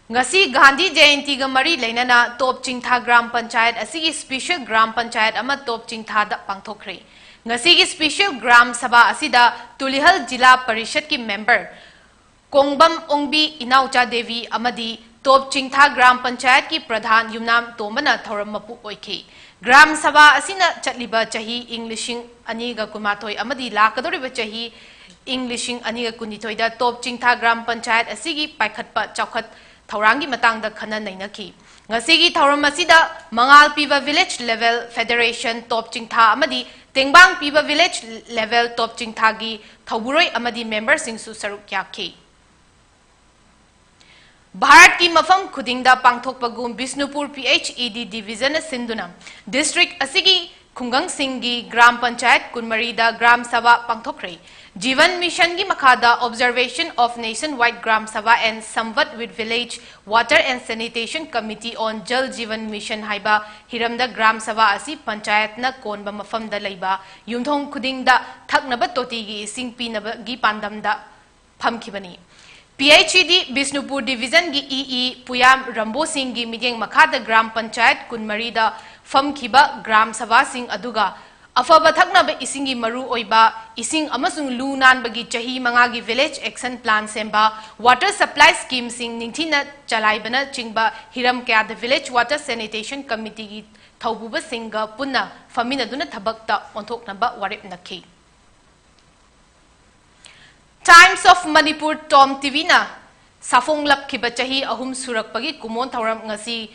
ꯉꯁꯤ ꯒꯥꯟꯙꯤ ꯖꯌꯟꯇꯤꯒ ꯃꯔꯤ ꯂꯩꯅꯅ ꯇꯣꯞ ꯆꯤꯡꯊꯥ ꯒ꯭ꯔꯥꯝ ꯄꯟꯆꯥꯌꯠ ꯑꯁꯤꯒꯤ special ꯒ꯭ꯔꯥꯝ ꯄꯟꯆꯥꯌꯠ ꯑꯃ ꯇꯣꯞ ꯆꯤꯡꯊꯥꯗ ꯄꯥꯡꯊꯣꯛꯈ꯭ꯔꯦ꯫ ꯉꯁꯤꯒꯤ special ꯒ꯭ꯔꯥꯝ ꯁꯚꯥ ꯑꯁꯤꯗ ꯇꯨꯂꯤꯍꯜ ꯖꯤꯂꯥ ꯄꯔꯤꯁꯠꯀꯤ member ꯀꯣꯡꯕꯝ ꯑꯣꯡꯕꯤ ꯏꯅꯥꯎꯆꯥ ꯗꯦꯕꯤ ꯑꯃꯗꯤ ꯇꯣꯞ ꯆꯤꯡꯊꯥ ꯒ꯭ꯔꯥꯝ ꯄꯟꯆꯥꯌꯠꯀꯤ ꯄ꯭ꯔꯙꯥꯟ ꯌꯨꯝꯅꯥꯝ ꯇꯣꯝꯕꯅ ꯊꯧꯔꯝ ꯃꯄꯨ ꯑꯣꯏꯈꯤ꯫ ꯒ꯭ꯔꯥꯝ ꯁꯚꯥ ꯑꯁꯤꯅ ꯆꯠꯂꯤꯕ ꯆꯍꯤ ꯏꯪ ꯂꯤꯁꯤꯡ ꯑꯅꯤꯒ ꯀꯨꯟꯃꯥꯊꯣꯏ ꯑꯃꯗꯤ ꯂꯥꯛꯀꯗꯧꯔꯤꯕ ꯆꯍꯤ ꯏꯪ ꯂꯤꯁꯤꯡ ꯑꯅꯤꯒ ꯀꯨꯟꯅꯤꯊꯣꯏꯗ ꯇꯣꯞ ꯆꯤꯡꯊꯥ ꯒ꯭ꯔꯥꯝ ꯄꯟꯆꯥꯌꯠ ꯑꯁꯤꯒꯤ ꯄꯥꯏꯈꯠꯄ ꯆꯥꯎꯈꯠ ꯊꯧꯔꯥꯡꯒꯤ ꯃꯇꯥꯡꯗ ꯈꯟꯅ ꯅꯩꯅꯈꯤ꯫ ꯉꯁꯤꯒꯤ ꯊꯧꯔꯝ ꯑꯁꯤꯗ ꯃꯉꯥꯜ ꯄꯤꯕ village level federation ꯇꯣꯞ ꯆꯤꯡꯊꯥ ꯑꯃꯗꯤ ꯇꯦꯡꯕꯥꯡ ꯄꯤꯕ village level ꯇꯣꯞ ꯆꯤꯡꯊꯥꯒꯤ ꯊꯧꯕꯨꯔꯣꯏ ꯑꯃꯗꯤ memberꯁꯤꯡꯁꯨ ꯁꯔꯨꯛ ꯌꯥꯈꯤ꯫ ꯚꯥꯔꯠꯀꯤ ꯃꯐꯝ ꯈꯨꯗꯤꯡꯗ ꯄꯥꯡꯊꯣꯛꯄꯒꯨꯝ Bishnupur P H E D division ꯁꯤꯟꯗꯨꯅ district ꯑꯁꯤꯒꯤ ꯈꯨꯡꯒꯪꯁꯤꯡꯒꯤ ꯒ꯭ꯔꯥꯝ ꯄꯟꯆꯥꯌꯠ ꯀꯨꯟꯃꯔꯤꯗ ꯒ꯭ꯔꯥꯝ ꯁꯚꯥ ꯄꯥꯡꯊꯣꯛꯈ꯭ꯔꯦ꯫ Jeevan Missionꯒꯤ ꯃꯈꯥꯗ observation of nationwide gram sabha and Samvat with village water and sanitation committee on Jal Jeevan Mission ꯍꯥꯏꯕ ꯍꯤꯔꯝꯗ ꯒ꯭ꯔꯥꯝ ꯁꯚꯥ ꯑꯁꯤ ꯄꯟꯆꯥꯌꯠꯅ ꯀꯣꯟꯕ ꯃꯐꯝꯗ ꯂꯩꯕ ꯌꯨꯝꯊꯣꯡ ꯈꯨꯗꯤꯡꯗ ꯊꯛꯅꯕ ꯇꯣꯇꯤꯒꯤ ꯏꯁꯤꯡ ꯄꯤꯅꯕꯒꯤ ꯄꯥꯟꯗꯝꯗ ꯐꯝꯈꯤꯕꯅꯤ꯫ P H E D Bishnupur divisionꯒꯤ E E ꯄꯨꯌꯥꯝ ꯔꯝꯕꯣ ꯁꯤꯡꯒꯤ ꯃꯤꯠꯌꯦꯡ ꯃꯈꯥꯗ ꯒ꯭ꯔꯥꯝ ꯄꯟꯆꯥꯌꯠ ꯀꯨꯟꯃꯔꯤꯗ ꯐꯝꯈꯤꯕ ꯒ꯭ꯔꯥꯝ ꯁꯚꯥꯁꯤꯡ ꯑꯗꯨꯒ ꯑꯐꯕ ꯊꯛꯅꯕ ꯏꯁꯤꯡꯒꯤ ꯃꯔꯨ ꯑꯣꯏꯕ, ꯏꯁꯤꯡ ꯑꯃꯁꯨꯡ ꯂꯨ ꯅꯥꯟꯕꯒꯤ ꯆꯍꯤ ꯃꯉꯥꯒꯤ Village Action Plan ꯁꯦꯝꯕ, Water Supply Scheme ꯁꯤꯡ ꯅꯤꯡꯊꯤꯅ ꯆꯂꯥꯏꯕꯅꯆꯤꯡꯕ ꯍꯤꯔꯝ ꯀꯌꯥꯗ Village Water Sanitation Committee ꯒꯤ ꯊꯧꯄꯨꯕꯁꯤꯡꯒ ꯄꯨꯟꯅ ꯐꯝꯃꯤꯟꯅꯗꯨꯅ ꯊꯕꯛꯇ ꯑꯣꯟꯊꯣꯛꯅꯕ ꯋꯥꯔꯦꯞ ꯅꯈꯤ꯫ Times of Manipur, TOM TV ꯅ ꯁꯥꯐꯣꯡꯂꯛꯈꯤꯕ ꯆꯍꯤ ꯑꯍꯨꯝ ꯁꯨꯔꯛꯄꯒꯤ ꯀꯨꯃꯣꯟ ꯊꯧꯔꯝ ꯉꯁꯤ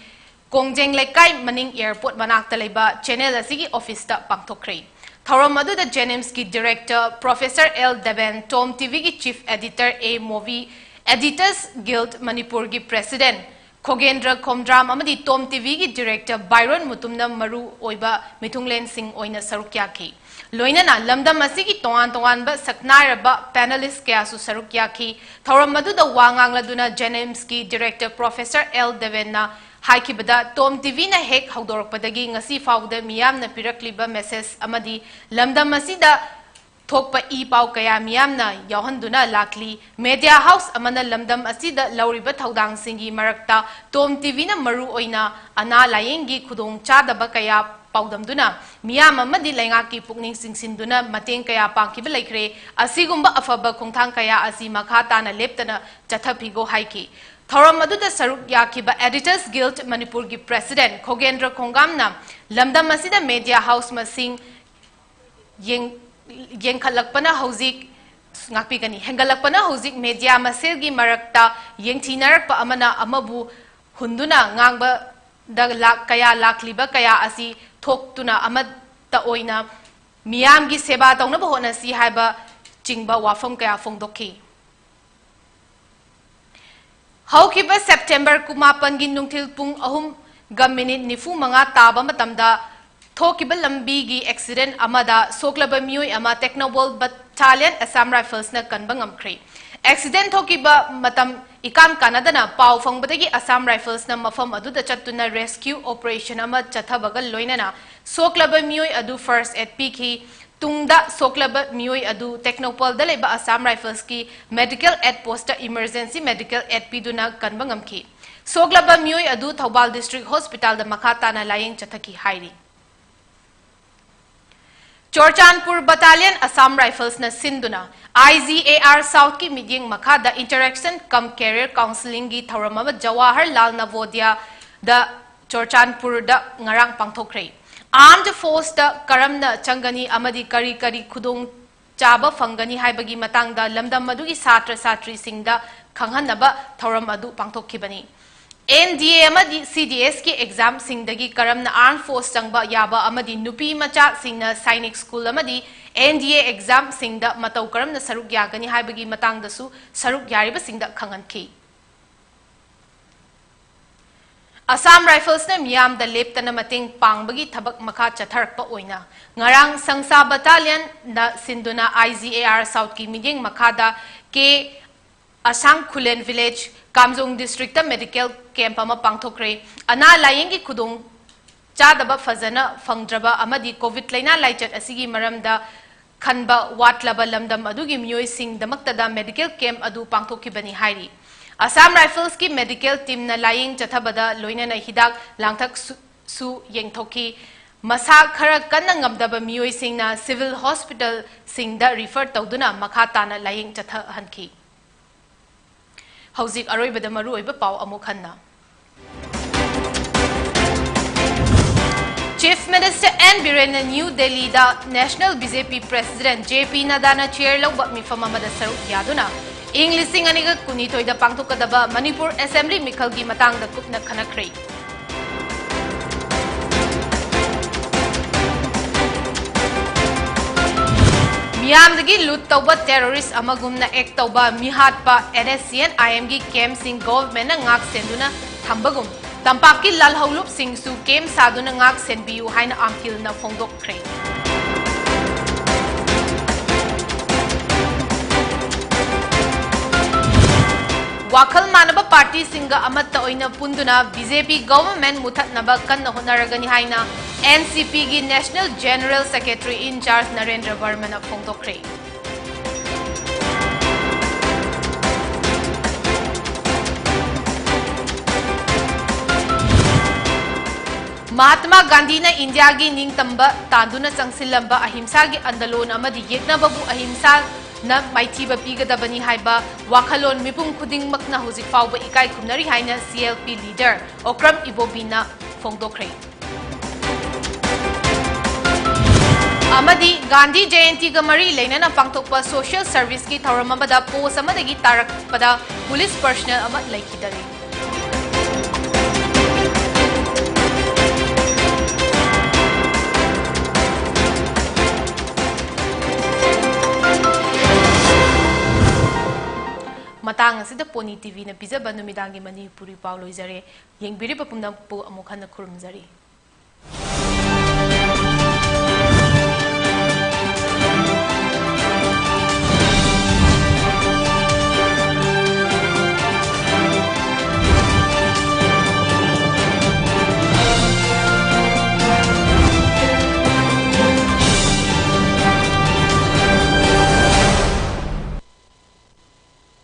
ꯀꯣꯡꯖꯦꯡ ꯂꯩꯀꯥꯏ ꯃꯅꯤꯡ airport ꯃꯅꯥꯛꯇ ꯂꯩꯕ channel ꯑꯁꯤꯒꯤ office ꯇ ꯄꯥꯡꯊꯣꯛꯈ꯭ꯔꯦ꯫ ꯊꯧꯔꯝ ꯑꯗꯨꯗ JNIMS ꯀꯤ director Professor L Deben, TOM TV ꯒꯤ chief editor A movie, Editors Guild ꯃꯅꯤꯄꯨꯔꯒꯤ president ꯈꯣꯒꯦꯟꯗ꯭ꯔ ꯈꯣꯝꯗ꯭ꯔꯥꯝ ꯑꯃꯗꯤ TOM TV ꯒꯤ director ꯕꯥꯏꯔꯣꯟ ꯃꯨꯇꯨꯝꯅ ꯃꯔꯨ ꯑꯣꯏꯕ ꯃꯤꯊꯨꯡꯂꯦꯟꯁꯤꯡ ꯑꯣꯏꯅ ꯁꯔꯨꯛ ꯌꯥꯈꯤ꯫ ꯂꯣꯏꯅꯅ ꯂꯝꯗꯝ ꯑꯁꯤꯒꯤ ꯇꯣꯉꯥꯟ ꯇꯣꯉꯥꯟꯕ ꯁꯛꯅꯥꯏꯔꯕ panelist ꯀꯌꯥꯁꯨ ꯁꯔꯨꯛ ꯌꯥꯈꯤ꯫ ꯊꯧꯔꯝ ꯑꯗꯨꯗ ꯋꯥ ꯉꯥꯡꯂꯗꯨꯅ JNIMS ꯀꯤ director Professor L ꯗꯦꯕꯦꯟꯅ ꯍꯥꯏꯈꯤꯕꯗ, TOM TV ꯅ ꯍꯦꯛ ꯍꯧꯗꯣꯔꯛꯄꯗꯒꯤ ꯉꯁꯤ ꯐꯥꯎꯕꯗ ꯃꯤꯌꯥꯝꯅ ꯄꯤꯔꯛꯂꯤꯕ message ꯑꯃꯗꯤ ꯂꯝꯗꯝ ꯑꯁꯤꯗ ꯊꯣꯛꯄ ꯏ ꯄꯥꯎ ꯀꯌꯥ ꯃꯤꯌꯥꯝꯅ ꯌꯥꯎꯍꯟꯗꯨꯅ ꯂꯥꯛꯂꯤ꯫ Media house ꯑꯃꯅ ꯂꯝꯗꯝ ꯑꯁꯤꯗ ꯂꯧꯔꯤꯕ ꯊꯧꯗꯥꯡꯁꯤꯡꯒꯤ ꯃꯔꯛꯇ TOM TV ꯅ ꯃꯔꯨ ꯑꯣꯏꯅ ꯑꯅꯥ ꯂꯥꯌꯦꯡꯒꯤ ꯈꯨꯗꯣꯡ ꯆꯥꯗꯕ ꯀꯌꯥ ꯄꯥꯎꯗꯝꯗꯨꯅ ꯃꯤꯌꯥꯝ ꯑꯃꯗꯤ ꯂꯩꯉꯥꯛꯀꯤ ꯄꯨꯛꯅꯤꯡ ꯆꯤꯡꯁꯤꯟꯗꯨꯅ ꯃꯇꯦꯡ ꯀꯌꯥ ꯄꯥꯡꯈꯤꯕ ꯂꯩꯈ꯭ꯔꯦ꯫ ꯑꯁꯤꯒꯨꯝꯕ ꯑꯐꯕ ꯈꯣꯡꯊꯥꯡ ꯀꯌꯥ ꯑꯁꯤ ꯃꯈꯥ ꯇꯥꯅ ꯂꯦꯞꯇꯅ ꯆꯠꯊꯕꯤꯒꯣ ꯍꯥꯏꯈꯤ꯫ ꯊꯧꯔꯝ ꯑꯗꯨꯗ ꯁꯔꯨꯛ ꯌꯥꯈꯤꯕ Editors Guild ꯃꯅꯤꯄꯨꯔꯒꯤ president ꯈꯣꯒꯦꯟꯗ꯭ꯔ ꯈꯣꯡꯒꯥꯝꯅ ꯂꯝꯗꯝ ꯑꯁꯤꯗ media house ꯃꯁꯤꯡ ꯌꯦꯡ-, ꯌꯦꯡꯈꯠꯂꯛꯄꯅ ꯍꯧꯖꯤꯛ, ꯉꯥꯛꯄꯤꯒꯅꯤ, ꯍꯦꯟꯒꯠꯂꯛꯄꯅ ꯍꯧꯖꯤꯛ media ꯃꯁꯦꯜꯒꯤ ꯃꯔꯛꯇ ꯌꯦꯡꯊꯤꯅꯔꯛꯄ ꯑꯃꯅ ꯑꯃꯕꯨ ꯍꯨꯟꯗꯨꯅ ꯉꯥꯡꯕꯗ ꯂꯥꯛ-, ꯀꯌꯥ ꯂꯥꯛꯂꯤꯕ ꯀꯌꯥ ꯑꯁꯤ ꯊꯣꯛꯇꯨꯅ ꯑꯃꯠꯇ ꯑꯣꯏꯅ ꯃꯤꯌꯥꯝꯒꯤ ꯁꯦꯕꯥ ꯇꯧꯅꯕ ꯍꯣꯠꯅꯁꯤ ꯍꯥꯏꯕ ꯆꯤꯡꯕ ꯋꯥꯐꯝ ꯀꯌꯥ ꯐꯣꯡꯗꯣꯛꯈꯤ꯫ ꯍꯧꯈꯤꯕ September ꯀꯨꯟꯃꯥꯄꯟꯒꯤ ꯅꯨꯡꯊꯤꯜ ꯄꯨꯡ ꯑꯍꯨꯝꯒ minute ꯅꯤꯐꯨ ꯃꯉꯥ ꯇꯥꯕ ꯃꯇꯝꯗ ꯊꯣꯛꯈꯤꯕ ꯂꯝꯕꯤꯒꯤ accident ꯑꯃꯗ ꯁꯣꯛꯂꯕ ꯃꯤꯑꯣꯏ ꯑꯃ Technobol Battalion Assam Rifles ꯅ ꯀꯟꯕ ꯉꯝꯈ꯭ꯔꯦ꯫ Accident ꯊꯣꯛꯈꯤꯕ ꯃꯇꯝ ꯏꯀꯥꯟ ꯀꯥꯟꯅꯗꯅ ꯄꯥꯎ ꯐꯪꯕꯗꯒꯤ Assam Rifles ꯅ ꯃꯐꯝ ꯑꯗꯨꯗ ꯆꯠꯇꯨꯅ rescue operation ꯑꯃ ꯆꯠꯊꯕꯒ ꯂꯣꯏꯅꯅ ꯁꯣꯛꯂꯕ ꯃꯤꯑꯣꯏ ꯑꯗꯨ first aid ꯄꯤꯈꯤ꯫ ꯇꯨꯡꯗ ꯁꯣꯛꯂꯕ ꯃꯤꯑꯣꯏ ꯑꯗꯨ ꯇꯦꯛꯅꯧꯄꯜꯗ ꯂꯩꯕ Assam Rifles ꯀꯤ medical aid post ꯇ emergency medical aid ꯄꯤꯗꯨꯅ ꯀꯟꯕ ꯉꯝꯈꯤ꯫ ꯁꯣꯛꯂꯕ ꯃꯤꯑꯣꯏ ꯑꯗꯨ ꯊꯧꯕꯥꯜ District Hospital ꯗ ꯃꯈꯥ ꯇꯥꯅ ꯂꯥꯌꯦꯡ ꯆꯠꯊꯈꯤ ꯍꯥꯏꯔꯤ꯫ ꯆꯨꯔꯆꯥꯟꯄꯨꯔ Battalion Assam Riflesꯅ ꯁꯤꯟꯗꯨꯅ I G A R Southꯀꯤ ꯃꯤꯠꯌꯦꯡ ꯃꯈꯥꯗ Interaction cum Career Counselingꯒꯤ ꯊꯧꯔꯝ ꯑꯃ ꯖꯋꯥꯍꯔꯂꯥꯜ ꯅꯕꯣꯗꯤꯌꯥꯗ ꯆꯨꯔꯆꯥꯟꯄꯨꯔꯗ ꯉꯔꯥꯡ ꯄꯥꯡꯊꯣꯛꯈ꯭ꯔꯦ꯫ Armed Forceꯇ ꯀꯔꯝꯅ ꯆꯪꯒꯅꯤ ꯑꯃꯗꯤ ꯀꯔꯤ ꯀꯔꯤ ꯈꯨꯗꯣꯡ ꯆꯥꯕ ꯐꯪꯒꯅꯤ ꯍꯥꯏꯕꯒꯤ ꯃꯇꯥꯡꯗ ꯂꯝꯗꯝ ꯑꯗꯨꯒꯤ ꯁꯥꯇ꯭ꯔ ꯁꯥꯇ꯭ꯔꯤꯁꯤꯡꯗ ꯈꯪꯍꯟꯅꯕ ꯊꯧꯔꯝ ꯑꯗꯨ ꯄꯥꯡꯊꯣꯛꯈꯤꯕꯅꯤ꯫ N D A ꯑꯃꯗꯤ C D Sꯀꯤ examꯁꯤꯡꯗꯒꯤ ꯀꯔꯝꯅ Armed Force ꯆꯪꯕ ꯌꯥꯕ ꯑꯃꯗꯤ ꯅꯨꯄꯤ ꯃꯆꯥꯁꯤꯡꯅ Sainik School ꯑꯃꯗꯤ N D A examꯁꯤꯡꯗ ꯃꯇꯧ ꯀꯔꯝꯅ ꯁꯔꯨꯛ ꯌꯥꯒꯅꯤ ꯍꯥꯏꯕꯒꯤ ꯃꯇꯥꯡꯗꯁꯨ ꯁꯔꯨꯛ ꯌꯥꯔꯤꯕꯁꯤꯡꯗ ꯈꯪꯍꯟꯈꯤ꯫ Assam Riflesꯅ ꯃꯤꯌꯥꯝꯗ ꯂꯦꯞꯇꯅ ꯃꯇꯦꯡ ꯄꯥꯡꯕꯒꯤ ꯊꯕꯛ ꯃꯈꯥ ꯆꯠꯊꯔꯛꯄ ꯑꯣꯏꯅ ꯉꯔꯥꯡ Sangsa Battalionꯅ ꯁꯤꯟꯗꯨꯅ I G A R Southꯀꯤ ꯃꯤꯠꯌꯦꯡ ꯃꯈꯥꯗ K Asang Khulen Village, Kamjong Districtꯇ medical camp ꯑꯃ ꯄꯥꯡꯊꯣꯛꯈ꯭ꯔꯦ꯫ ꯑꯅꯥ ꯂꯥꯌꯦꯡꯒꯤ ꯈꯨꯗꯣꯡ ꯆꯥꯗꯕ ꯐꯖꯅ ꯐꯪꯗ꯭ꯔꯕ ꯑꯃꯗꯤ COVID ꯂꯩꯅꯥ ꯂꯥꯏꯆꯠ ꯑꯁꯤꯒꯤ ꯃꯔꯝꯗ ꯈꯟꯕ ꯋꯥꯠꯂꯕ ꯂꯝꯗꯝ ꯑꯗꯨꯒꯤ ꯃꯤꯑꯣꯏꯁꯤꯡꯗꯃꯛꯇꯗ medical camp ꯑꯗꯨ ꯄꯥꯡꯊꯣꯛꯈꯤꯕꯅꯤ ꯍꯥꯏꯔꯤ꯫ Assam Riflesꯀꯤ medical teamꯅ ꯂꯥꯌꯦꯡ ꯆꯠꯊꯕꯗ ꯂꯣꯏꯅꯅ ꯍꯤꯗꯥꯛ ꯂꯥꯡꯊꯛ ꯁꯨ, ꯁꯨ ꯌꯦꯡꯊꯣꯛꯈꯤ꯫ ꯃꯁꯥ ꯈꯔ ꯀꯟꯅ ꯉꯝꯗꯕ ꯃꯤꯑꯣꯏꯁꯤꯡꯅ civil hospitalꯁꯤꯡꯗ refer ꯇꯧꯗꯨꯅ ꯃꯈꯥ ꯇꯥꯅ ꯂꯥꯌꯦꯡ ꯆꯠꯊꯍꯟꯈꯤ꯫ ꯍꯧꯖꯤꯛ ꯑꯔꯣꯏꯕꯗ ꯃꯔꯨꯑꯣꯏꯕ ꯄꯥꯎ ꯑꯃꯨꯛ ꯍꯟꯅ꯫ Chief Minister N Birenꯅ New Delhiꯗ National B J P President J P Naddana chair ꯂꯧꯕ ꯃꯤꯐꯝ ꯑꯃꯗ ꯁꯔꯨꯛ ꯌꯥꯗꯨꯅ ꯏꯪ ꯂꯤꯁꯤꯡ ꯑꯅꯤꯒ ꯀꯨꯟꯅꯤꯊꯣꯏꯗ ꯄꯥꯡꯊꯣꯛꯀꯗꯕ ꯃꯅꯤꯄꯨꯔ Assembly ꯃꯤꯈꯜꯒꯤ ꯃꯇꯥꯡꯗ ꯀꯨꯞꯅ ꯈꯟꯅꯈ꯭ꯔꯦ꯫ ꯃꯤꯌꯥꯝꯗꯒꯤ loot ꯇꯧꯕ terrorist ꯑꯃꯒꯨꯝꯅ act ꯇꯧꯕ ꯃꯤꯍꯥꯠꯄ N S C N I Mꯒꯤ campꯁꯤꯡ governmentꯅ ꯉꯥꯛ ꯁꯦꯟꯗꯨꯅ ꯊꯝꯕꯒꯨꯝ, ꯇꯝꯄꯥꯛꯀꯤ ꯂꯥꯜꯍꯧꯂꯨꯞꯁꯤꯡꯁꯨ camp ꯁꯥꯗꯨꯅ ꯉꯥꯛ ꯁꯦꯟꯕꯤꯌꯨ ꯍꯥꯏꯅ ꯑꯝꯐꯤꯜꯅ ꯐꯣꯡꯗꯣꯛꯈ꯭ꯔꯦ꯫ ꯋꯥꯈꯜ ꯃꯥꯟꯅꯕ partyꯁꯤꯡꯒ ꯑꯃꯠꯇ ꯑꯣꯏꯅ ꯄꯨꯟꯗꯨꯅ B J P government ꯃꯨꯊꯠꯅꯕ ꯀꯟꯅ ꯍꯣꯠꯅꯔꯒꯅꯤ ꯍꯥꯏꯅ N C Pꯒꯤ National General Secretary in charge Narendra ꯕꯔꯃꯅ ꯐꯣꯡꯗꯣꯛꯈ꯭ꯔꯦ꯫ ꯃꯍꯥꯇꯃꯥ ꯒꯥꯟꯙꯤꯅ ꯏꯟꯗꯤꯌꯥꯒꯤ ꯅꯤꯡꯇꯝꯕ ꯇꯥꯟꯗꯨꯅ ꯆꯪꯁꯤꯜꯂꯝꯕ ꯑꯍꯤꯝꯁꯥꯒꯤ ꯑꯟꯗꯂꯣꯟ ꯑꯃꯗꯤ ꯌꯦꯛꯅꯕꯕꯨ ꯑꯍꯤꯝꯁꯥꯅ ꯃꯥꯏꯊꯤꯕ ꯄꯤꯒꯗꯕꯅꯤ ꯍꯥꯏꯕ ꯋꯥꯈꯜꯂꯣꯟ ꯃꯤꯄꯨꯝ ꯈꯨꯗꯤꯡꯃꯛꯅ ꯍꯧꯖꯤꯛ ꯐꯥꯎꯕ ꯏꯀꯥꯏ ꯈꯨꯝꯅꯔꯤ ꯍꯥꯏꯅ C L P leader Okram ꯏꯕꯣꯕꯤꯅ ꯐꯣꯡꯗꯣꯛꯈ꯭ꯔꯦ꯫ ꯑꯃꯗꯤ ꯒꯥꯟꯙꯤ ꯖꯌꯟꯇꯤꯒ ꯃꯔꯤ ꯂꯩꯅꯅ ꯄꯥꯡꯊꯣꯛꯄ social serviceꯀꯤ ꯊꯧꯔꯝ ꯑꯃꯗ post ꯑꯃꯗꯒꯤ ꯇꯥꯔꯛꯄꯗ police personnel ꯑꯃ ꯂꯩꯈꯤꯗꯔꯦ꯫ ꯃꯇꯥꯡ ꯑꯁꯤꯗ Pony TVꯅ ꯄꯤꯖꯕ ꯅꯨꯃꯤꯗꯥꯡꯒꯤ ꯃꯅꯤꯄꯨꯔꯤ ꯄꯥꯎ ꯂꯣꯏꯖꯔꯦ꯫ ꯌꯦꯡꯕꯤꯔꯤꯕ ꯄꯨꯝꯅꯃꯛꯄꯨ ꯑꯃꯨꯛ ꯍꯟꯅ ꯈꯨꯔꯨꯝꯖꯔꯤ꯫